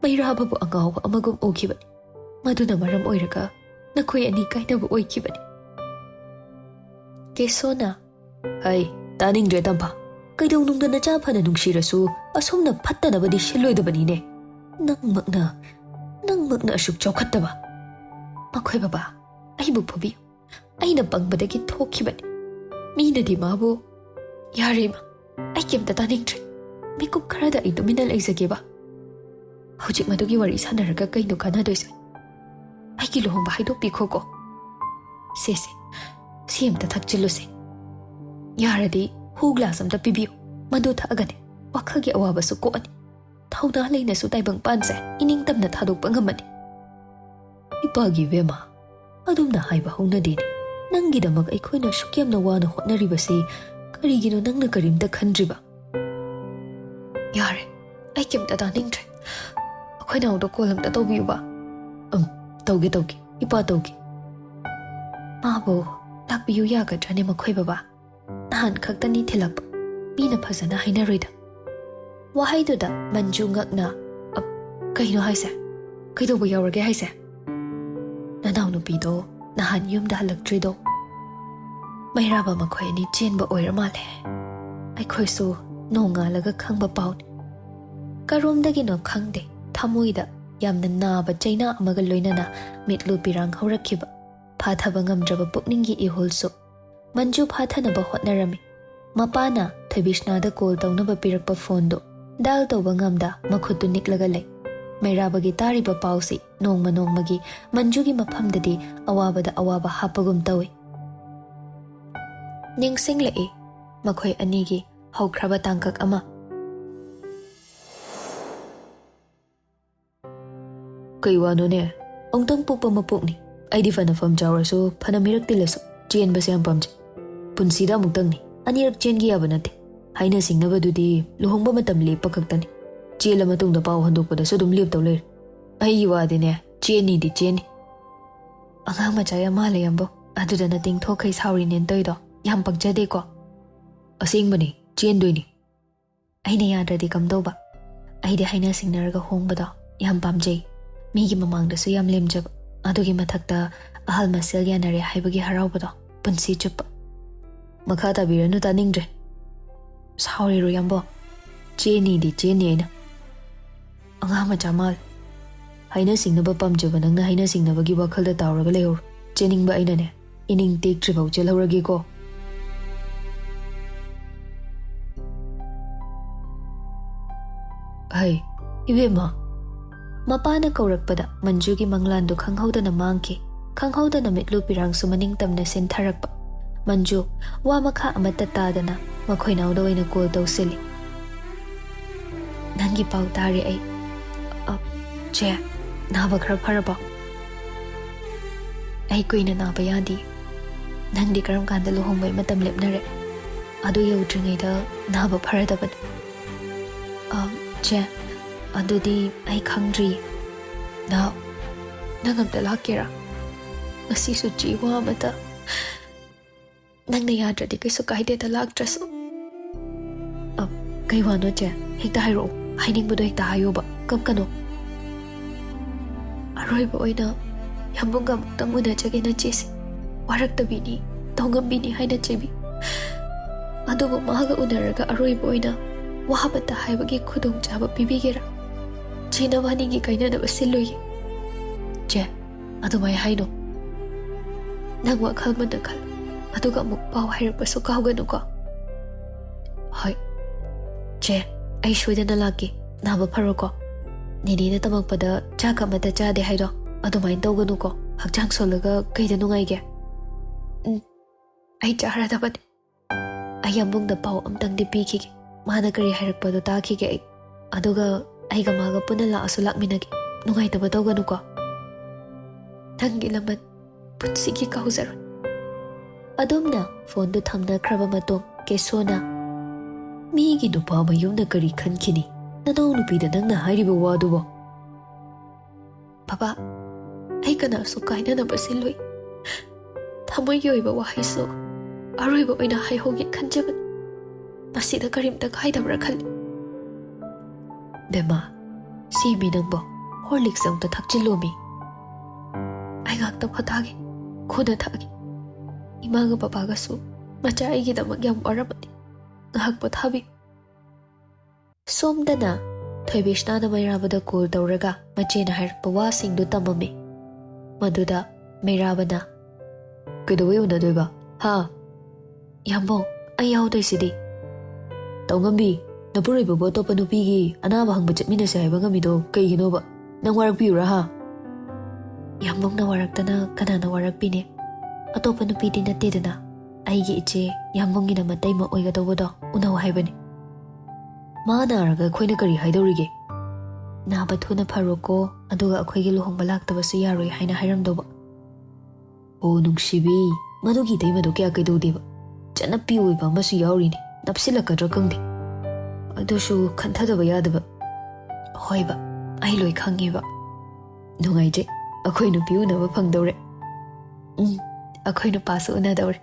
ꯃꯩꯔꯥꯕꯕꯨ ꯑꯉꯥꯎꯕ ꯑꯃꯒꯨꯝ ꯎꯈꯤꯕꯅꯤ꯫ ꯃꯗꯨꯅ ꯃꯔꯝ ꯑꯣꯏꯔꯒ ꯅꯈꯣꯏ ꯑꯅꯤ ꯀꯥꯏꯅꯕ ꯑꯣꯏꯈꯤꯕꯅꯤ꯫" ꯀꯦꯁꯣꯅ, "ꯍꯩ, ꯇꯥꯅꯤꯡꯗ꯭ꯔꯦ ꯇꯝꯐꯥ꯫ ꯀꯩꯗꯧꯅꯨꯡꯗ ꯅꯆꯥ ꯐꯅ ꯅꯨꯡꯁꯤꯔꯁꯨ ꯑꯁꯨꯝꯅ ꯐꯠꯇꯅꯕꯗꯤ ꯁꯤꯜꯂꯣꯏꯗꯕꯅꯤꯅꯦ꯫ ꯅꯪꯃꯛꯅ, ꯅꯪꯃꯛꯅ ꯑꯁꯨꯛ ꯆꯥꯎꯈꯠꯇꯕ꯫" "ꯃꯈꯣꯏ ꯕꯕꯥ, ꯑꯩꯕꯨ ꯐꯨꯕꯤꯌꯨ꯫ ꯑꯩꯅ ꯄꯪꯕꯗꯒꯤ ꯊꯣꯛꯈꯤꯕꯅꯤ꯫ ꯃꯤꯅꯗꯤ ꯃꯥꯕꯨ..." "ꯌꯥꯔꯦ ꯏꯃꯥ, ꯑꯩ ꯀꯩꯝꯇ ꯇꯥꯅꯤꯡꯗ꯭ꯔꯦ꯫ ꯃꯤꯀꯨꯞ ꯈꯔꯗ ꯑꯩ ꯇꯨꯃꯤꯟꯅ ꯂꯩꯖꯒꯦꯕ꯫ ꯍꯧꯖꯤꯛ ꯃꯗꯨꯒꯤ ꯋꯥꯔꯤ ꯁꯥꯟꯅꯔꯒ ꯀꯩꯅꯣ ꯀꯥꯟꯅꯗꯣꯏꯁꯦ? ꯑꯩꯒꯤ ꯂꯨꯍꯣꯡꯕ ꯍꯥꯏꯗꯣꯛꯄꯤꯈꯣꯀꯣ꯫ ꯁꯦ, ꯁꯦ, ꯁꯤ ꯑꯝꯇ ꯊꯛꯆꯤꯜꯂꯨꯁꯦ꯫ ꯌꯥꯔꯗꯤ ꯍꯨ ꯒ꯭ꯂꯥꯁ ꯑꯝꯇ ꯄꯤꯕꯤꯌꯨ꯫ ꯃꯗꯨ ꯊꯛꯑꯒꯅꯦ ꯋꯥꯈꯜꯒꯤ ꯑꯋꯥꯕꯁꯨ ꯀꯣꯛꯑꯅꯤ꯫ ꯊꯧꯅꯥ ꯂꯩꯅꯁꯨ ꯇꯥꯏꯕꯪ ꯄꯥꯟꯁꯦ ꯏꯅꯤꯡꯇꯝꯅ ꯊꯥꯗꯣꯛꯄ ꯉꯝꯃꯅꯤ꯫" "ꯏꯄꯥꯒꯤ ꯏꯕꯦꯝꯃ, ꯑꯗꯨꯝꯅ ꯍꯥꯏꯕ ꯍꯧꯅꯗꯦꯅꯦ꯫ ꯅꯪꯒꯤꯗꯃꯛ ꯑꯩꯈꯣꯏꯅ ꯑꯁꯨꯛ ꯌꯥꯝꯅ ꯋꯥꯅ ꯍꯣꯠꯅꯔꯤꯕꯁꯤ ꯀꯔꯤꯒꯤꯅꯣ ꯅꯪꯅ ꯀꯔꯤꯝꯇ ꯈꯟꯗ꯭ꯔꯤꯕ?" "ꯌꯥꯔꯦ, ꯑꯩ ꯀꯩꯝꯇ ꯇꯥꯅꯤꯡꯗ꯭ꯔꯦ꯫ ꯑꯩꯈꯣꯏ ꯅꯥꯎꯗꯣ ꯀꯣꯜ ꯑꯝꯇ ꯇꯧꯕꯤꯌꯨꯕ꯫" "ꯎꯝ, ꯇꯧꯒꯦ, ꯇꯧꯒꯦ, ꯏꯄꯥ ꯇꯧꯒꯦ꯫" "ꯃꯥꯕꯨ ꯂꯥꯛꯄꯤꯌꯨ ꯌꯥꯒꯗ꯭ꯔꯅꯦ ꯃꯈꯣꯏ ꯕꯕꯥ? ꯅꯍꯥꯟ ꯈꯛꯇꯅꯤ ꯊꯤꯜꯂꯛꯄ, ꯃꯤꯅ ꯐꯖꯅ ꯍꯥꯏꯅꯔꯣꯏꯗ꯫" ꯋꯥꯍꯩꯗꯨꯗ ꯃꯟꯖꯨ ꯉꯛꯅ, "ꯑ, ꯀꯩꯅꯣ ꯍꯥꯏꯁꯦ? ꯀꯩꯗꯧꯕ ꯌꯥꯎꯔꯒꯦ ꯍꯥꯏꯁꯦ?" "ꯅꯅꯥꯎꯅꯨꯄꯤꯗꯣ ꯅꯍꯥꯟ ꯌꯨꯝꯗ ꯍꯜꯂꯛꯇ꯭ꯔꯤꯗꯣ, ꯃꯩꯔꯥꯕ ꯃꯈꯣꯏ ꯑꯅꯤ ꯆꯦꯟꯕ ꯑꯣꯏꯔ ꯃꯥꯜꯂꯦ꯫ ꯑꯩꯈꯣꯏꯁꯨ ꯅꯣꯡꯉꯥꯜꯂꯒ ꯈꯪꯕ ꯄꯥꯎꯅꯤ꯫ ꯀꯔꯣꯝꯗꯒꯤꯅꯣ ꯈꯪꯗꯦ, ꯊꯃꯣꯏꯗ ꯌꯥꯝꯅ ꯅꯥꯕ ꯆꯩꯅꯥ ꯑꯃꯒ ꯂꯣꯏꯅꯅ ꯃꯤꯠꯂꯨ ꯄꯤꯔꯥꯡ ꯍꯧꯔꯛꯈꯤꯕ꯫ ꯐꯥꯊꯕ ꯉꯝꯗ꯭ꯔꯕ ꯄꯨꯛꯅꯤꯡꯒꯤ ꯏꯍꯨꯜꯁꯨ꯫ ꯃꯟꯖꯨ ꯐꯥꯊꯅꯕ ꯍꯣꯠꯅꯔꯝꯃꯤ꯫ ꯃꯄꯥꯅ ꯊꯣꯏꯕꯤꯁꯅꯥꯗ ꯀꯣꯜ ꯇꯧꯅꯕ ꯄꯤꯔꯛꯄ ꯐꯣꯟꯗꯨ ꯗꯥꯏꯜ ꯇꯧꯕ ꯉꯝꯗ ꯃꯈꯨꯠꯇꯨ ꯅꯤꯛꯂꯒ ꯂꯩ꯫ ꯃꯩꯔꯥꯕꯒꯤ ꯇꯥꯔꯤꯕ ꯄꯥꯎꯁꯤ ꯅꯣꯡꯃ ꯅꯣꯡꯃꯒꯤ ꯃꯟꯖꯨꯒꯤ ꯃꯐꯝꯗꯗꯤ ꯑꯋꯥꯕꯗ ꯑꯋꯥꯕ ꯍꯥꯞꯄꯒꯨꯝ ꯇꯧꯏ꯫ ꯅꯤꯡꯁꯤꯡꯂꯛꯏ ꯃꯈꯣꯏ ꯑꯅꯤꯒꯤ ꯍꯧꯈ꯭ꯔꯕ ꯇꯥꯡꯀꯛ ꯑꯃ꯫ "ꯀꯩ ꯋꯥꯅꯣꯅꯦ? ꯑꯃꯨꯛꯇꯪ ꯄꯣꯛꯄ ꯃꯄꯣꯛꯅꯤ꯫ ꯑꯩꯗꯤ ꯐꯅ ꯐꯝ ꯆꯥꯎꯔꯁꯨ, ꯐꯅ ꯃꯤꯔꯛ ꯇꯤꯜꯂꯁꯨ, ꯆꯦꯟꯕꯁꯦ ꯌꯥꯝ ꯄꯥꯝꯖꯩ꯫ ꯄꯨꯟꯁꯤꯗ ꯑꯃꯨꯛꯇꯪꯅꯤ, ꯑꯅꯤꯔꯛ ꯆꯦꯟꯒꯦ ꯌꯥꯕ ꯅꯠꯇꯦ꯫ ꯍꯥꯏꯅ ꯁꯤꯡꯅꯕꯗꯨꯗꯤ ꯂꯨꯍꯣꯡꯕ ꯃꯇꯝ ꯂꯦꯞꯄ ꯈꯛꯇꯅꯤ꯫ ꯆꯦꯜꯂ ꯃꯇꯨꯡꯗ ꯄꯥꯎ ꯍꯟꯗꯣꯛꯄꯗꯁꯨ ꯑꯗꯨꯝ ꯂꯦꯞꯇꯧ ꯂꯩꯔꯦ꯫ ꯑꯩꯒꯤ ꯋꯥꯗꯤꯅꯦ, ꯆꯦꯟꯅꯤꯗꯤ ꯆꯦꯟꯅꯤ꯫ ꯑꯉꯥꯡ ꯃꯆꯥ ꯌꯥꯝ ꯃꯥꯜꯂꯦ, ꯌꯥꯝꯕꯧ꯫ ꯑꯗꯨꯗꯅ ꯇꯤꯡꯊꯣꯛꯈꯩ ꯁꯥꯎꯔꯤꯅꯦꯅ ꯇꯧꯔꯤꯗꯣ ꯌꯥꯝ ꯄꯛꯆꯗꯦꯀꯣ꯫ ꯑꯁꯦꯡꯕꯅꯤ, ꯆꯦꯟꯗꯣꯏꯅꯤ꯫ ꯑꯩꯅ ꯌꯥꯗ꯭ꯔꯗꯤ ꯀꯝꯗꯧꯕ? ꯑꯩꯗꯤ ꯍꯥꯏꯅ ꯁꯤꯡꯅꯔꯒ ꯍꯣꯡꯕꯗꯣ ꯌꯥꯝ ꯄꯥꯝꯖꯩ꯫ ꯃꯤꯒꯤ ꯃꯃꯥꯡꯗꯁꯨ ꯌꯥꯝ ꯂꯦꯝꯖꯕ꯫ ꯑꯗꯨꯒꯤ ꯃꯊꯛꯇ ꯑꯍꯜ ꯃꯁꯦꯜ ꯌꯥꯅꯔꯦ ꯍꯥꯏꯕꯒꯤ ꯍꯔꯥꯎꯕꯗꯣ ꯄꯨꯟꯁꯤ ꯆꯨꯞꯄ꯫ ꯃꯈꯥ ꯇꯥꯕꯤꯔꯅꯨ, ꯇꯥꯅꯤꯡꯗ꯭ꯔꯦ꯫ ꯁꯥꯎꯔꯤꯔꯣ, ꯌꯥꯝꯕꯣ? ꯆꯦꯟꯅꯤꯗꯤ ꯆꯦꯟꯅꯤ ꯑꯩꯅ꯫ ꯑꯉꯥꯡ ꯃꯆꯥ ꯃꯥꯜꯂꯦ꯫ ꯍꯥꯏꯅ ꯁꯤꯡꯅꯕ ꯄꯥꯝꯖꯕ ꯅꯪꯅ ꯍꯥꯏꯅ ꯁꯤꯡꯅꯕꯒꯤ ꯋꯥꯈꯜꯗ ꯇꯥꯎꯔꯒ ꯂꯩꯍꯧꯔꯣ꯫ ꯆꯦꯟꯅꯤꯡꯕ ꯑꯩꯅꯅꯦ, ꯏꯅꯤꯡ ꯇꯦꯛꯇ꯭ꯔꯤꯐꯥꯎ ꯆꯦꯜꯍꯧꯔꯒꯦꯀꯣ꯫ ꯍꯩ, ꯏꯕꯦꯝꯃ꯫ ꯃꯄꯥꯅ ꯀꯧꯔꯛꯄꯗ ꯃꯟꯖꯨꯒꯤ ꯃꯪꯂꯥꯟꯗꯨ ꯈꯪꯍꯧꯗꯅ ꯃꯥꯡꯈꯤ꯫ ꯈꯪꯍꯧꯗꯅ ꯃꯤꯠꯂꯨ ꯄꯤꯔꯥꯡꯁꯨ ꯃꯅꯤꯡ ꯇꯝꯅ ꯁꯤꯟꯊꯔꯛꯄ꯫ ꯃꯟꯖꯨ ꯋꯥ ꯃꯈꯥ ꯑꯃꯠꯇ ꯇꯥꯗꯅ ꯃꯈꯣꯏ ꯅꯥꯎꯗ ꯑꯣꯏꯅ ꯀꯣꯜ ꯇꯧꯁꯤꯜꯂꯤ꯫ "ꯅꯪꯒꯤ ꯄꯥꯎ ꯇꯥꯔꯦ ꯑꯩ꯫ ꯑ, ꯆꯦ, ꯅꯥꯕ ꯈꯔ ꯐꯔꯕꯣ?" "ꯑꯩ ꯀꯨꯏꯅ ꯅꯥꯕ ꯌꯥꯗꯦ꯫ ꯅꯪꯗꯤ ꯀꯔꯝ ꯀꯥꯟꯗ ꯂꯨꯍꯣꯡꯕꯩ ꯃꯇꯝ ꯂꯦꯞꯅꯔꯦ? ꯑꯗꯨ ꯌꯧꯗ꯭ꯔꯤꯉꯩꯗ ꯅꯥꯕ ꯐꯔꯗꯕꯅꯤ꯫" "ꯑ, ꯆꯦ, ꯑꯗꯨꯗꯤ ꯑꯩ ꯈꯪꯗ꯭ꯔꯤ꯫ ꯅꯥꯎ, ꯅꯪ ꯑꯝꯇ ꯂꯥꯛꯀꯦꯔꯥ? ꯉꯁꯤꯁꯨ ꯆꯦ ꯋꯥ ꯑꯃꯇ꯫ ꯅꯪꯅ ꯌꯥꯗ꯭ꯔꯗꯤ ꯀꯩꯁꯨ ꯀꯥꯏꯗꯦꯗ, ꯂꯥꯛꯇ꯭ꯔꯁꯨ꯫" "ꯑ, ꯀꯩ ꯋꯥꯅꯣ ꯆꯦ? ꯍꯦꯛꯇ ꯍꯥꯏꯔꯛꯑꯣ꯫ ꯍꯥꯏꯅꯤꯡꯕꯗꯣ ꯍꯦꯛꯇ ꯍꯥꯏꯌꯣꯕ꯫ ꯀꯞꯀꯅꯣ꯫" "ꯑꯔꯣꯏꯕ ꯑꯣꯏꯅ ꯌꯥꯝꯕꯨꯡꯒ ꯑꯃꯨꯛꯇꯪ ꯎꯅꯖꯒꯦꯅ ꯆꯦꯁꯦ ꯋꯥꯔꯛꯇꯕꯤꯅꯤ, ꯇꯧꯉꯝꯕꯤꯅꯤ ꯍꯥꯏꯅ ꯆꯦꯕꯤ꯫ ꯑꯗꯨꯕꯨ ꯃꯥꯒ ꯎꯅꯔꯒ ꯑꯔꯣꯏꯕ ꯑꯣꯏꯅ ꯋꯥ ꯑꯃꯇ ꯍꯥꯏꯕꯒꯤ ꯈꯨꯗꯣꯡꯆꯥꯕ ꯄꯤꯕꯤꯒꯦꯔꯥ? ꯆꯦ, ꯅꯕꯥꯅꯤꯒꯤ ꯀꯥꯏꯅꯅꯕ ꯁꯤꯜꯂꯨꯏ꯫ ꯆꯦ, ꯑꯗꯨꯃꯥꯏ ꯍꯥꯏꯅꯣ꯫ ꯅꯪ ꯋꯥꯈꯜ ꯃꯨꯟꯅ ꯈꯜꯂꯨ, ꯑꯗꯨꯒ ꯑꯃꯨꯛ ꯄꯥꯎ ꯍꯥꯏꯔꯛꯄꯁꯨ ꯀꯥꯎꯒꯅꯨꯀꯣ꯫ ꯍꯣꯏ꯫ ꯆꯦ, ꯑꯩ ꯁꯣꯏꯗꯅ ꯂꯥꯛꯀꯦ꯫ ꯅꯥꯕ ꯐꯔꯣꯀꯣ꯫ ꯅꯦꯅꯦꯅ ꯇꯝꯃꯛꯄꯗ ꯆꯥꯛ ꯑꯃꯠꯇ ꯆꯥꯗꯦ ꯍꯥꯏꯗꯣ ꯑꯗꯨꯃꯥꯏꯅ ꯇꯧꯒꯅꯨꯀꯣ꯫ ꯍꯛꯆꯥꯡ ꯁꯣꯜꯂꯒ ꯀꯩꯗ ꯅꯨꯡꯉꯥꯏꯒꯦ? ꯎꯝ, ꯑꯩ ꯆꯥꯔꯗꯕꯅꯤ꯫ ꯑꯩ ꯌꯥꯝꯕꯨꯡꯗ ꯄꯥꯎ ꯑꯝꯇꯪꯗꯤ ꯄꯤꯈꯤꯒꯦ꯫ ꯃꯥꯅ ꯀꯔꯤ ꯍꯥꯏꯔꯛꯄꯗꯣ ꯇꯥꯈꯤꯒꯦ ꯑꯩ꯫ ꯑꯗꯨꯒ ꯑꯩꯒ ꯃꯥꯒ ꯄꯨꯟꯅ ꯂꯥꯛꯑꯁꯨ ꯂꯥꯛꯃꯤꯟꯅꯒꯦ꯫ ꯅꯨꯡꯉꯥꯏꯇꯕ ꯇꯧꯒꯅꯨꯀꯣ꯫ ꯅꯪꯒꯤ ꯂꯃꯟ ꯄꯨꯟꯁꯤꯒꯤ ꯀꯥꯎꯖꯔꯣꯏ꯫ ꯑꯗꯨꯝꯅ ꯐꯣꯟꯗꯨ ꯊꯝꯅꯈ꯭ꯔꯕ ꯃꯇꯨꯡ ꯀꯦꯁꯣꯅ, "ꯃꯤꯒꯤ ꯅꯨꯄꯥ ꯃꯌꯨꯝꯅ ꯀꯔꯤ ꯈꯟꯈꯤꯅꯤ? ꯅꯅꯥꯎ ꯅꯨꯄꯤꯗ ꯅꯪꯅ ꯍꯥꯏꯔꯤꯕ ꯋꯥꯗꯨꯕꯣ?" "ꯕꯕꯥ, ꯑꯩ ꯀꯅꯥꯁꯨ ꯀꯥꯏꯅꯅꯕ ꯁꯤꯜꯂꯨꯏ꯫ ꯊꯃꯣꯏꯒꯤ ꯑꯣꯏꯕ ꯋꯥꯍꯩꯁꯨ ꯑꯔꯣꯏꯕ ꯑꯣꯏꯅ ꯍꯥꯏꯍꯧꯒꯦ ꯈꯟꯖꯕꯅꯤ꯫ ꯃꯁꯤꯗ ꯀꯔꯤꯝꯇ ꯀꯥꯏꯗꯕ꯭ꯔꯥ ꯈꯜꯂꯤ꯫" "ꯕꯦꯝꯃ, ꯁꯤꯃꯤ ꯅꯪꯕꯣ, ꯍꯣꯔꯂꯤꯛꯁ ꯑꯝꯇ ꯊꯛꯆꯤꯜꯂꯣꯃꯤ꯫" "ꯑꯩ ꯉꯥꯛꯇ ꯄꯣꯊꯥꯒꯦ, ꯀꯣꯟꯅ ꯊꯛꯑꯒꯦ꯫ ꯏꯃꯥꯒ ꯕꯕꯥꯒꯁꯨ ꯃꯆꯥ ꯑꯩꯒꯤꯗꯃꯛ ꯌꯥꯝ ꯋꯥꯔꯝꯃꯅꯤ꯫ ꯉꯥꯏꯍꯥꯛ ꯄꯣꯊꯥꯕꯤꯌꯨ꯫" ꯁꯣꯝꯗꯅ ꯊꯣꯏꯕꯤꯁꯅꯥꯅ ꯃꯩꯔꯥꯕꯗ ꯀꯣꯜ ꯇꯧꯔꯒ ꯃꯆꯦꯅ ꯍꯥꯏꯔꯛꯄ ꯋꯥꯁꯤꯡꯗꯨ ꯇꯝꯃꯝꯃꯤ꯫ ꯃꯗꯨꯗ ꯃꯩꯔꯥꯕꯅ, "ꯀꯩꯗꯧꯕꯩ ꯎꯅꯗꯣꯏꯕ? ꯍꯥ?" "ꯌꯥꯝꯕꯧ, ꯑꯩ ꯌꯥꯎꯗꯣꯏꯁꯤꯗꯤ꯫" "ꯇꯧꯉꯝꯕꯤ, ꯅꯄꯨꯔꯣꯏꯕꯕꯨ ꯑꯇꯣꯞꯄ ꯅꯨꯄꯤꯒꯤ ꯑꯅꯥꯕ ꯍꯪꯕ ꯆꯠꯃꯤꯟꯅꯁꯦ ꯍꯥꯏꯕ ꯉꯝꯃꯤꯗꯣ ꯀꯩꯒꯤꯅꯣꯕ? ꯅꯪ ꯋꯥꯔꯛꯄꯤꯕ꯭ꯔꯥ, ꯍꯥ?" "ꯌꯥꯝꯕꯧꯅ ꯋꯥꯔꯛꯇꯅ ꯀꯅꯥꯅ ꯋꯥꯔꯛꯄꯤꯅꯤ? ꯑꯇꯣꯞꯄ ꯅꯨꯄꯤꯗꯤ ꯅꯠꯇꯦꯗꯅ꯫ ꯑꯩꯒꯤ ꯏꯆꯦ ꯌꯥꯝꯕꯨꯡꯒꯤꯅ ꯃꯇꯩꯃ ꯑꯣꯏꯒꯗꯧꯕꯗꯣ ꯎꯅꯧ ꯍꯥꯏꯕꯅꯤ꯫" "ꯃꯥ ꯅꯥꯔꯒ ꯑꯩꯈꯣꯏꯅ ꯀꯔꯤ ꯍꯥꯏꯗꯧꯔꯤꯒꯦ?" "ꯅꯥꯕ ꯊꯨꯅ ꯐꯔꯣꯀꯣ, ꯑꯗꯨꯒ ꯑꯩꯈꯣꯏꯒꯤ ꯂꯨꯍꯣꯡꯕ ꯂꯥꯛꯇꯕꯁꯨ ꯌꯥꯔꯣꯏ ꯍꯥꯏꯅ ꯍꯥꯏꯔꯝꯗꯧꯕ꯫" "ꯑꯣ ꯅꯨꯡꯁꯤꯕꯤ, ꯃꯗꯨꯒꯤ ꯏꯇꯩꯃꯗꯣ ꯀꯌꯥ ꯀꯩꯗꯧꯗꯦꯕ꯫ ꯆꯠꯅꯞꯄꯤ ꯑꯣꯏꯕ ꯑꯃꯁꯨ ꯌꯥꯎꯔꯤꯅꯦ, ꯅꯞꯁꯤꯜꯂꯛꯀꯗ꯭ꯔꯥ ꯈꯪꯗꯦ꯫ ꯑꯗꯨꯁꯨ ꯈꯟꯊꯗꯕ ꯌꯥꯗꯕ꯫" "ꯍꯣꯏꯕ, ꯑꯩ ꯂꯣꯏ ꯈꯪꯉꯦꯕ꯫ ꯅꯨꯡꯉꯥꯏꯖꯩ, ꯑꯩꯈꯣꯏ ꯅꯨꯄꯤ ꯎꯅꯕ ꯐꯪꯗꯧꯔꯦ꯫" "ꯎꯝ, ꯑꯩꯈꯣꯏ ꯅꯨꯄꯥꯁꯨ ꯎꯅꯗꯧꯔꯦ꯫"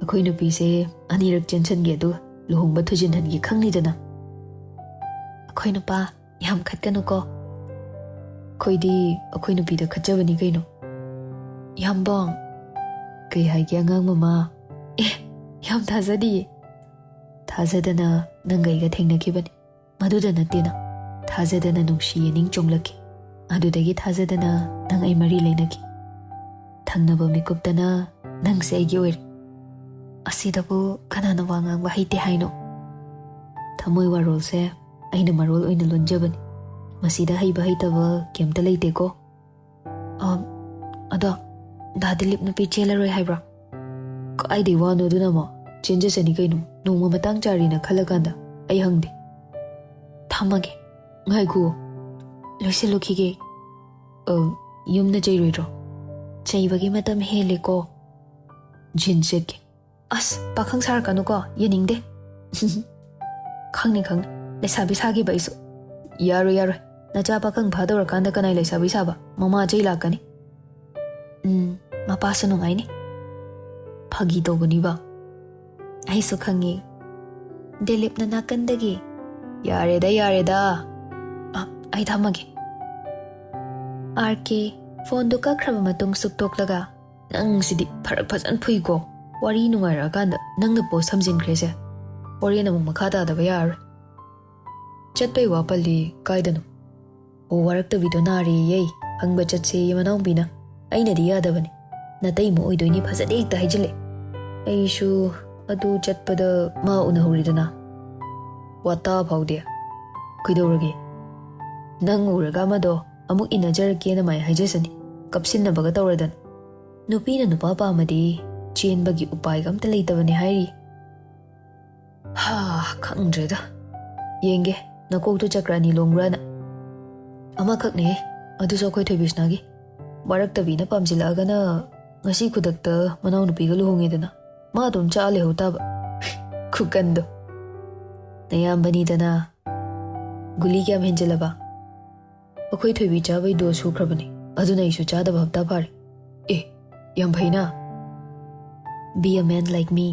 "ꯑꯩꯈꯣꯏ ꯅꯨꯄꯤꯁꯦ ꯑꯅꯤꯔꯛ ꯆꯦꯟꯁꯟꯒꯦ, ꯑꯗꯨꯒ ꯂꯨꯍꯣꯡꯕ ꯊꯨꯖꯤꯟꯍꯟꯒꯦ, ꯈꯪꯅꯤꯗꯅ꯫" "ꯑꯩꯈꯣꯏ ꯅꯨꯄꯥ ꯌꯥꯝ ꯈꯠꯀꯅꯨꯀꯣ꯫" "ꯑꯩꯈꯣꯏꯗꯤ ꯑꯩꯈꯣꯏ ꯅꯨꯄꯤꯗ ꯈꯠꯆꯕꯅꯤ ꯀꯩꯅꯣ꯫" "ꯌꯥꯝꯕꯣꯡ꯫" "ꯀꯩ ꯍꯥꯏꯒꯦ, ꯑꯉꯥꯡ ꯃꯃꯥ?" "ꯑꯦ, ꯌꯥꯝ ꯊꯥꯖꯗꯤꯌꯦ꯫" "ꯊꯥ-, ꯊꯥꯖꯗꯅ ꯅꯪꯒ ꯑꯩꯒ ꯊꯦꯡꯅꯈꯤꯕꯅꯤ꯫ ꯃꯗꯨꯗ ꯅꯠꯇꯦꯅ, ꯊꯥꯖꯗꯅ ꯅꯨꯡꯁꯤ ꯌꯦꯅꯤꯡ ꯆꯣꯡꯂꯛꯈꯤ꯫ ꯑꯗꯨꯗꯒꯤ ꯊꯥꯖꯗꯅ ꯅꯪ ꯑꯩ ꯃꯔꯤ ꯂꯩꯅꯈꯤ꯫ ꯊꯪꯅꯕ ꯃꯤꯀꯨꯞꯇꯅ ꯅꯪꯁꯦ ꯑꯩꯒꯤ ꯑꯣꯏꯔꯦ꯫ ꯑꯁꯤꯗꯕꯨ ꯀꯅꯥꯅ ꯋꯥ ꯉꯥꯡꯕ ꯍꯩꯇꯦ ꯍꯥꯏꯅꯣ? ꯊꯃꯣꯏ ꯋꯥꯔꯣꯜꯁꯦ ꯑꯩꯅ ꯃꯔꯣꯜ ꯑꯣꯏꯅ ꯂꯣꯟꯖꯕꯅꯤ꯫ ꯃꯁꯤꯗ ꯍꯩꯕ ꯍꯩꯇꯕ ꯀꯩꯝꯇ ꯂꯩꯇꯦꯀꯣ꯫ ꯑ, ꯑꯗꯣ, ꯗꯥ ꯗꯤꯂꯤꯞ ꯅꯨꯄꯤ ꯆꯦꯜꯂꯔꯣꯏ ꯍꯥꯏꯕ꯭ꯔꯣ? ꯀꯥꯏꯗꯩ ꯋꯥꯅꯣ ꯑꯗꯨꯅ ꯑꯃꯨꯛ? ꯆꯦꯟꯖꯁꯅꯤ ꯀꯩꯅꯣ, ꯅꯣꯡꯃ ꯃꯇꯥꯡ ꯆꯥꯔꯤꯅ ꯈꯜꯂꯀꯥꯟꯗ꯫ ꯑꯩ ꯍꯪꯗꯦ꯫ ꯊꯝꯃꯒꯦ꯫ ꯉꯥꯏꯈꯣ, ꯂꯣꯏꯁꯤꯜꯂꯨꯈꯤꯒꯦ꯫ ꯑ, ꯌꯨꯝꯅ ꯆꯩꯔꯣꯏꯗ꯭ꯔꯣ? ꯆꯩꯕꯒꯤ ꯃꯇꯝ ꯍꯦꯜꯂꯦꯀꯣ꯫ ꯖꯤꯟ ꯁꯦꯠꯀꯦ꯫ ꯑꯁ, ꯄꯥꯈꯪ ꯁꯥꯔꯛꯀꯅꯨꯀꯣ, ꯌꯦꯡꯅꯤꯡꯗꯦ꯫ ꯈꯪꯅꯤ, ꯈꯪꯅꯤ, ꯂꯩꯁꯥꯕꯤ ꯁꯥꯈꯤꯕ ꯑꯩꯁꯨ꯫ ꯌꯥꯔꯣꯏ, ꯌꯥꯔꯣꯏ, ꯅꯆꯥ ꯄꯥꯈꯪ ꯐꯥꯗꯧꯔꯀꯥꯟꯗ ꯀꯅꯥꯏ ꯂꯩꯁꯥꯕꯤ ꯁꯥꯕ? ꯃꯃꯥ ꯆꯩ ꯂꯥꯛꯀꯅꯤ꯫ ꯎꯝ, ꯃꯄꯥꯁꯨ ꯅꯨꯡꯉꯥꯏꯅꯤ꯫ ꯐꯥꯒꯤ ꯇꯧꯕꯅꯤꯕ꯫ ꯑꯩꯁꯨ ꯈꯪꯉꯤ꯫ ꯗꯤꯂꯤꯞꯅ ꯅꯥꯀꯟꯗꯒꯤ, "ꯌꯥꯔꯦꯗ, ꯌꯥꯔꯦꯗ꯫ ꯑ, ꯑꯩ ꯊꯝꯃꯒꯦ꯫" ꯑꯥꯔ ꯀꯦ ꯐꯣꯟꯗꯨ ꯀꯛꯈ꯭ꯔꯕ ꯃꯇꯨꯡ ꯁꯨꯛꯇꯣꯛꯂꯒ, "ꯅꯪꯁꯤꯗꯤ ꯐꯔꯛ ꯐꯖꯅ ꯐꯨꯏꯀꯣ꯫ ꯋꯥꯔꯤ ꯅꯨꯡꯉꯥꯏꯔꯛꯑꯀꯥꯟꯗ ꯅꯪꯅ ꯄꯣꯁ ꯊꯝꯖꯤꯟꯈ꯭ꯔꯦꯁꯦ꯫ ꯍꯣꯔꯦꯟ ꯑꯃꯨꯛ ꯃꯈꯥ ꯇꯥꯗꯕ ꯌꯥꯔꯔꯣꯏ꯫" ꯆꯠꯄꯩ ꯋꯥ ꯄꯜꯂꯤ ꯀꯥꯏꯗꯅꯣ? ꯑꯣ, ꯋꯥꯔꯛꯇꯕꯤꯗꯣ ꯅꯥꯔꯦꯌꯦ꯫ ꯍꯪꯕ ꯆꯠꯁꯦꯌꯦ ꯃꯅꯥꯎꯄꯤꯅ꯫ ꯑꯩꯅꯗꯤ ꯌꯥꯗꯕꯅꯤ꯫ ꯅꯇꯩꯃ ꯑꯣꯏꯗꯣꯏꯅꯤ ꯐꯖꯅ ꯍꯦꯛꯇ ꯍꯥꯏꯖꯤꯜꯂꯦ꯫ ꯑꯩꯁꯨ ꯑꯗꯨ ꯆꯠꯄꯗ ꯃꯥ ꯎꯅꯍꯧꯔꯤꯗꯅ꯫ ꯋꯥꯇꯥ ꯐꯥꯎꯗꯦ꯫ ꯀꯩꯗꯧꯔꯒꯦ? ꯅꯪ ꯎꯔꯒ ꯑꯃꯗꯣ ꯑꯃꯨꯛ ꯏꯟꯅꯖꯔꯛꯀꯦꯅ ꯃꯥꯏ ꯍꯥꯏꯖꯁꯅꯤ꯫ ꯀꯞꯁꯤꯟꯅꯕꯒ ꯇꯧꯔꯗꯅ꯫ ꯅꯨꯄꯤꯅ ꯅꯨꯄꯥ ꯄꯥꯝꯃꯗꯤ ꯆꯦꯟꯕꯒꯤ ꯎꯄꯥꯏꯒ ꯑꯝꯇ ꯂꯩꯇꯕꯅꯦ ꯍꯥꯏꯔꯤ꯫ ꯍꯥ, ꯈꯪꯗ꯭ꯔꯦꯗ꯫ ꯌꯦꯡꯒꯦ, ꯅꯀꯣꯛꯇꯨ ꯆꯀ꯭ꯔ ꯑꯅꯤ ꯂꯣꯡꯕ꯭ꯔꯥꯅ꯫ ꯑꯃꯈꯛꯅꯦꯍꯦ, ꯑꯗꯨꯁꯨ ꯑꯩꯈꯣꯏ ꯊꯣꯏꯕꯤꯁꯅꯥꯒꯤ꯫ ꯋꯥꯔꯛꯇꯕꯤꯅ ꯄꯥꯝꯁꯤꯜꯂꯛꯑꯒꯅ ꯉꯁꯤ ꯈꯨꯗꯛꯇ ꯃꯅꯥꯎꯅꯨꯄꯤꯒ ꯂꯨꯍꯣꯡꯉꯦꯗꯅ꯫ ꯃꯥ ꯑꯗꯨꯝ ꯆꯥ ꯂꯩꯍꯧ ꯇꯥꯕ꯫ ꯈꯨꯀꯟꯗꯣ꯫ ꯅꯌꯥꯝꯕꯅꯤꯗꯅ꯫ ꯒꯨꯂꯤ ꯀꯌꯥꯝ ꯍꯦꯟꯖꯤꯜꯂꯕ? ꯑꯩꯈꯣꯏ ꯊꯣꯏꯕꯤ ꯆꯥꯕꯩ ꯗꯣꯁ ꯁꯨꯈ꯭ꯔꯕꯅꯤ, ꯑꯗꯨꯅ ꯑꯩꯁꯨ ꯆꯥꯗꯕ ꯍꯞꯇꯥ ꯐꯥꯔꯦ꯫ ꯑꯦ, ꯌꯥꯝ ꯐꯩꯅ꯫ Be a man like me.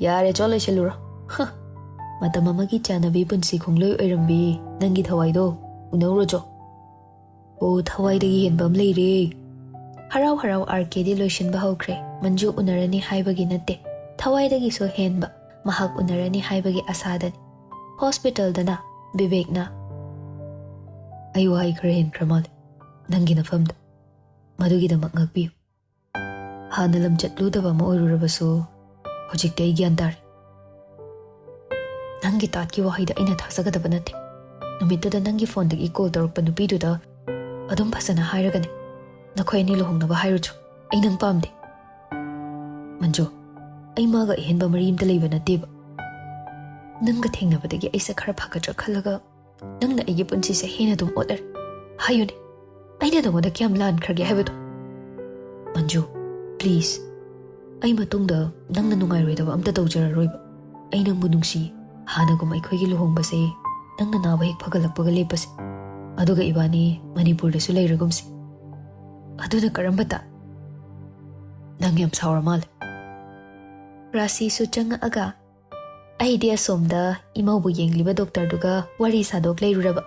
ꯌꯥꯔꯦ, ꯆꯣ ꯂꯩꯁꯜꯂꯨꯔꯣ꯫ ꯍ, ꯃꯇꯝ ꯑꯃꯒꯤ ꯆꯥꯟꯅꯕꯤ ꯄꯨꯟꯁꯤ ꯈꯣꯡꯂꯣꯏ ꯑꯣꯏꯔꯝꯕꯤ ꯅꯪꯒꯤ ꯊꯋꯥꯏꯗꯣ ꯎꯅꯧꯔꯣ ꯆꯣ꯫ ꯑꯣ, ꯊꯋꯥꯏꯗꯒꯤ ꯍꯦꯟꯕ ꯑꯃ ꯂꯩꯔꯦ꯫ ꯍꯔꯥꯎ ꯍꯔꯥꯎ ꯑꯥꯔ ꯀꯦꯗꯤ ꯂꯣꯏꯁꯤꯟꯕ ꯍꯧꯈ꯭ꯔꯦ꯫ ꯃꯟꯖꯨ ꯎꯅꯔꯅꯤ ꯍꯥꯏꯕꯒꯤ ꯅꯠꯇꯦ, ꯊꯋꯥꯏꯗꯒꯤꯁꯨ ꯍꯦꯟꯕ꯫ ꯃꯍꯥꯛ ꯎꯅꯔꯅꯤ ꯍꯥꯏꯕꯒꯤ ꯑꯁꯥꯗꯅꯤ꯫ ꯍꯣꯁꯄꯤꯇꯥꯜꯗꯅ ꯕꯤꯕꯦꯛꯅ, "ꯑꯩ ꯋꯥꯍꯩ ꯈꯔ ꯍꯦꯟꯈ꯭ꯔ ꯃꯥꯜꯂꯦ꯫ ꯅꯪꯒꯤ ꯅꯐꯝꯗ꯫ ꯃꯗꯨꯒꯤꯗꯃꯛ ꯉꯥꯛꯄꯤꯌꯨ꯫ ꯍꯥꯟꯅ ꯂꯝꯆꯠ ꯂꯨꯗꯕ ꯑꯃ ꯑꯣꯏꯔꯨꯔꯕꯁꯨ, ꯍꯧꯖꯤꯛꯇꯤ ꯑꯩ ꯒ꯭ꯌꯥꯟ ꯇꯥꯔꯦ꯫ ꯅꯪꯒꯤ ꯇꯥꯠꯀꯤ ꯋꯥꯍꯩꯗ ꯑꯩꯅ ꯊꯥꯖꯒꯗꯕ ꯅꯠꯇꯦ꯫ ꯅꯨꯃꯤꯠꯇꯨꯗ ꯅꯪꯒꯤ ꯐꯣꯟꯗꯒꯤ ꯀꯣꯜ ꯇꯧꯔꯛꯄ ꯅꯨꯄꯤꯗꯨꯗ ꯑꯗꯨꯝ ꯐꯖꯅ ꯍꯥꯏꯔꯒꯅꯦ, ꯅꯈꯣꯏ ꯑꯅꯤ ꯂꯨꯍꯣꯡꯅꯕ ꯍꯥꯏꯔꯨꯆꯣ꯫ ꯑꯩ ꯅꯪ ꯄꯥꯝꯗꯦ꯫ ꯃꯟꯖꯨ, ꯑꯩ ꯃꯥꯒ ꯑꯍꯦꯟꯕ ꯃꯔꯤ ꯑꯝꯇ ꯂꯩꯕ ꯅꯠꯇꯦꯕ꯫ ꯅꯪꯒ ꯊꯦꯡꯅꯕꯗꯒꯤ ꯑꯩꯁꯦ ꯈꯔ ꯐꯒꯗ꯭ꯔꯥ ꯈꯜꯂꯒ ꯅꯪꯅ ꯑꯩꯒꯤ ꯄꯨꯟꯁꯤꯁꯦ ꯍꯦꯟꯅ ꯑꯗꯨꯝ ꯑꯣꯠꯂꯔꯦ꯫ ꯍꯥꯏꯌꯨꯅꯦ, ꯑꯩꯅ ꯅꯉꯣꯟꯗ ꯀꯌꯥꯝ ꯂꯥꯟꯈ꯭ꯔꯒꯦ ꯍꯥꯏꯕꯗꯣ?" "ꯃꯟꯖꯨ, please, ꯑꯩ ꯃꯇꯨꯡꯗ ꯅꯪꯅ ꯅꯨꯡꯉꯥꯏꯔꯣꯏꯗꯕ ꯑꯝꯇ ꯇꯧꯖꯔꯔꯣꯏꯕ꯫ ꯑꯩ ꯅꯪꯕꯨ ꯅꯨꯡꯁꯤ꯫ ꯍꯥꯟꯅꯒꯨꯝ ꯑꯩꯈꯣꯏꯒꯤ ꯂꯨꯍꯣꯡꯕꯁꯦ ꯅꯪꯅ ꯅꯥꯕ ꯍꯦꯛ ꯐꯒꯠꯂꯛꯄꯒ ꯂꯦꯞꯄꯁꯦ꯫ ꯑꯗꯨꯒ ꯏꯕꯥꯅꯤ ꯃꯅꯤꯄꯨꯔꯗꯁꯨ ꯂꯩꯔꯒꯨꯝꯁꯦ꯫ ꯑꯗꯨꯅ ꯀꯔꯝꯕ ꯇꯥ?" "ꯅꯪ ꯌꯥꯝ ꯁꯥꯎꯔ ꯃꯥꯜꯂꯦ꯫" ꯔꯥꯁꯤꯁꯨ ꯆꯪꯉꯛꯑꯒ, "ꯑꯩꯗꯤ ꯑꯁꯣꯝꯗ ꯏꯃꯧꯕꯨ ꯌꯦꯡꯂꯤꯕ ꯗꯣꯛꯇꯔꯗꯨꯒ ꯋꯥꯔꯤ ꯁꯥꯗꯣꯛ ꯂꯩꯔꯨꯔꯕ꯫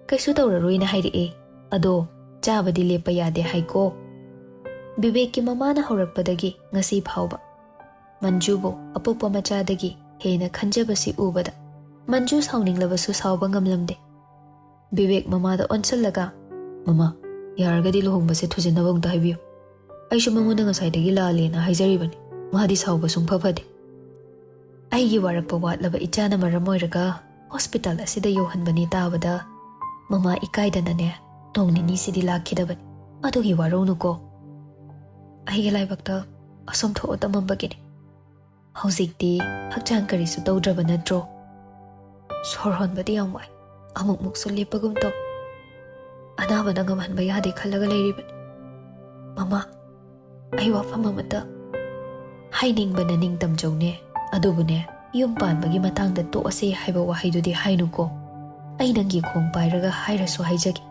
ꯀꯩꯁꯨ ꯇꯧꯔꯔꯣꯏꯅ ꯍꯥꯏꯔꯛꯑꯦ꯫ ꯑꯗꯣ ꯆꯥꯕꯗꯤ ꯂꯦꯞꯄ ꯌꯥꯗꯦ ꯍꯥꯏꯀꯣ꯫" ꯕꯤꯕꯦꯛꯀꯤ ꯃꯃꯥꯅ ꯍꯧꯔꯛꯄꯗꯒꯤ ꯉꯁꯤ ꯐꯥꯎꯕ ꯃꯟꯖꯨꯕꯨ ꯑꯄꯣꯛꯄ ꯃꯆꯥꯗꯒꯤ ꯍꯦꯟꯅ ꯈꯟꯖꯕꯁꯤ ꯎꯕꯗ ꯃꯟꯖꯨ ꯁꯥꯎꯅꯤꯡꯂꯕꯁꯨ ꯁꯥꯎꯕ ꯉꯝꯂꯝꯗꯦ꯫ ꯕꯤꯕꯦꯛ ꯃꯃꯥꯗ ꯑꯣꯟꯁꯤꯜꯂꯒ, "ꯃꯃꯥ, ꯌꯥꯔꯒꯗꯤ ꯂꯨꯍꯣꯡꯕꯁꯦ ꯊꯨꯖꯤꯟꯅꯕ ꯑꯃꯨꯛꯇ ꯍꯥꯏꯕꯤꯌꯨ꯫ ꯑꯩꯁꯨ ꯃꯉꯣꯟꯗ ꯉꯁꯥꯏꯗꯒꯤ ꯂꯥꯜꯂꯦꯅ ꯍꯥꯏꯖꯔꯤꯕꯅꯤ꯫ ꯃꯥꯗꯤ ꯁꯥꯎꯕ ꯁꯨꯡꯐ ꯐꯗꯦ꯫ ꯑꯩꯒꯤ ꯋꯥꯔꯛꯄ ꯋꯥꯠꯂꯕ ꯏꯆꯥꯅ ꯃꯔꯝ ꯑꯣꯏꯔꯒ ꯍꯣꯁꯄꯤꯇꯥꯜ ꯑꯁꯤꯗ ꯌꯧꯍꯟꯕꯅꯤ ꯇꯥꯕꯗ ꯃꯃꯥ ꯏꯀꯥꯏꯗꯅꯅꯦ ꯅꯣꯡ ꯅꯤꯅꯤꯁꯤꯗꯤ ꯂꯥꯛꯈꯤꯗꯕꯅꯤ꯫ ꯑꯗꯨꯒꯤ ꯋꯥꯔꯧꯅꯨꯀꯣ꯫ ꯑꯩꯒꯤ ꯂꯥꯏꯕꯛꯇ ꯑꯁꯨꯝ ꯊꯣꯛꯑ ꯇꯝꯃꯝꯕꯒꯤꯅꯤ꯫ ꯍꯧꯖꯤꯛꯇꯤ ꯍꯛꯆꯥꯡ ꯀꯔꯤꯁꯨ ꯇꯧꯗ꯭ꯔꯕ ꯅꯠꯇ꯭ꯔꯣ? ꯁꯣꯔ ꯍꯣꯟꯕꯗꯤ ꯌꯥꯝ ꯋꯥꯏ꯫ ꯑꯃꯨꯛꯃꯨꯛꯁꯨ ꯂꯦꯞꯄꯒꯨꯝ ꯇꯧ꯫ ꯑꯅꯥꯕꯅ ꯉꯝꯍꯟꯕ ꯌꯥꯗꯦ ꯈꯜꯂꯒ ꯂꯩꯔꯤꯕꯅꯤ꯫ ꯃꯃꯥ, ꯑꯩ ꯋꯥꯐꯝ ꯑꯃꯇ ꯍꯥꯏꯅꯤꯡꯕꯅ ꯅꯤꯡꯇꯝꯖꯧꯅꯦ꯫ ꯑꯗꯨꯕꯨꯅꯦ, ꯌꯨꯝ ꯄꯥꯟꯕꯒꯤ ꯃꯇꯥꯡꯗ ꯇꯣꯛꯑꯁꯦ ꯍꯥꯏꯕ ꯋꯥꯍꯩꯗꯨꯗꯤ ꯍꯥꯏꯅꯨꯀꯣ꯫ ꯑꯩ ꯅꯪꯒꯤ ꯈꯣꯡ ꯄꯥꯏꯔꯒ ꯍꯥꯏꯔꯁꯨ ꯍꯥꯏꯖꯒꯦ꯫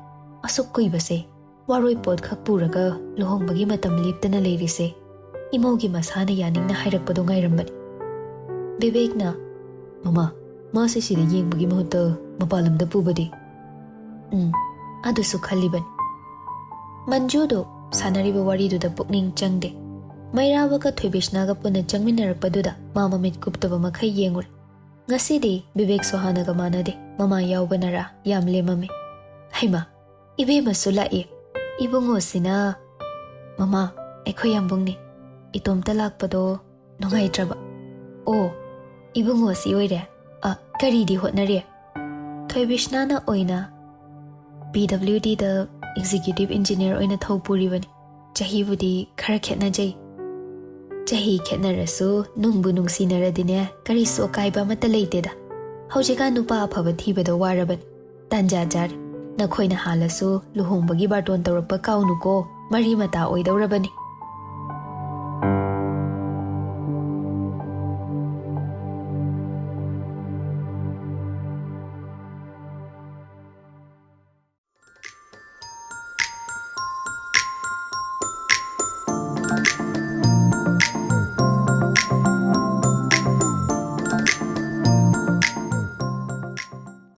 ꯑꯁꯨꯛ ꯀꯨꯏꯕꯁꯦ ꯋꯥꯔꯣꯏ ꯄꯣꯠ ꯈꯛ ꯄꯨꯔꯒ ꯂꯨꯍꯣꯡꯕꯒꯤ ꯃꯇꯝ ꯂꯦꯞꯇꯅ ꯂꯩꯔꯤꯁꯦ ꯏꯃꯧꯒꯤ ꯃꯁꯥꯅ ꯌꯥꯅꯤꯡꯅ ꯍꯥꯏꯔꯛꯄꯗꯣ ꯉꯥꯏꯔꯝꯕꯅꯤ꯫" ꯕꯤꯕꯦꯛꯅ, "ꯃꯃꯥ, ꯃꯥꯁꯦ ꯁꯤꯗ ꯌꯦꯡꯕꯒꯤ ꯃꯍꯨꯠꯇ ꯃꯄꯥꯟ ꯂꯝꯗ ꯄꯨꯕꯗꯤ?" "ꯎꯝ, ꯑꯗꯨꯁꯨ ꯈꯜꯂꯤꯕꯅꯤ꯫" ꯃꯟꯖꯨꯗꯨ ꯁꯥꯟꯅꯔꯤꯕ ꯋꯥꯔꯤꯗꯨꯗ ꯄꯨꯛꯅꯤꯡ ꯆꯪꯗꯦ꯫ ꯃꯩꯔꯥꯕꯒ ꯊꯣꯏꯕꯤꯁꯅꯥꯒ ꯄꯨꯟꯅ ꯆꯪꯃꯤꯟꯅꯔꯛꯄꯗꯨꯗ ꯃꯥ ꯃꯃꯤꯠ ꯀꯨꯞꯇꯕ ꯃꯈꯩ ꯌꯦꯡꯉꯨꯔꯦ꯫ ꯉꯁꯤꯗꯤ ꯕꯤꯕꯦꯛꯁꯨ ꯍꯥꯟꯅꯒ ꯃꯥꯟꯅꯗꯦ, ꯃꯃꯥ ꯌꯥꯎꯕꯅꯔꯥ ꯌꯥꯝ ꯂꯦꯝꯃꯝꯃꯤ꯫ ꯍꯩꯃꯥ, ꯏꯕꯦꯝꯃꯁꯨ ꯂꯥꯛꯏ꯫ ꯏꯕꯨꯡꯉꯣꯁꯤꯅ, "ꯃꯃꯥ, ꯑꯩꯈꯣꯏ ꯌꯥꯝꯕꯨꯡꯅꯤ꯫ ꯏꯇꯣꯝꯇ ꯂꯥꯛꯄꯗꯣ ꯅꯨꯡꯉꯥꯏꯇ꯭ꯔꯕ?" "ꯑꯣ, ꯏꯕꯨꯡꯉꯣꯁꯤ ꯑꯣꯏꯔꯦ꯫ ꯑ, ꯀꯔꯤꯗꯤ ꯍꯣꯠꯅꯔꯤ?" ꯊꯣꯏꯕꯤꯁꯅꯥꯅ ꯑꯣꯏꯅ ꯄꯤ ꯗꯕ꯭ꯂꯤꯎ ꯗꯤꯗ ꯑꯦꯛꯖꯤꯀ꯭ꯌꯨꯇꯤꯚ ꯏꯟꯖꯤꯅꯤꯌꯔ ꯑꯣꯏꯅ ꯊꯧ ꯄꯨꯔꯤꯕꯅꯤ꯫ ꯆꯍꯤꯕꯨꯗꯤ ꯈꯔ ꯈꯦꯠꯅꯖꯩ꯫ ꯆꯍꯤ ꯈꯦꯠꯅꯔꯁꯨ ꯅꯨꯡꯕꯨ ꯅꯨꯡꯁꯤꯅꯔꯗꯤꯅꯦ, ꯀꯔꯤꯁꯨ ꯑꯀꯥꯏꯕ ꯑꯃꯠꯇ ꯂꯩꯇꯦꯗ꯫ ꯍꯧꯖꯤꯛꯀꯥꯟ ꯅꯨꯄꯥ ꯑꯐꯕ ꯊꯤꯕꯗ ꯋꯥꯔꯕꯅꯤ꯫ ꯇꯥꯟꯖꯥ ꯆꯥꯔꯦ꯫ ꯅꯈꯣꯏꯅ ꯍꯥꯜꯂꯁꯨ ꯂꯨꯍꯣꯡꯕꯒꯤ ꯕꯥꯔꯇꯣꯟ ꯇꯧꯔꯛꯄ ꯀꯥꯎꯅꯨꯀꯣ, ꯃꯔꯤ ꯃꯇꯥ ꯑꯣꯏꯗꯧꯔꯕꯅꯤ꯫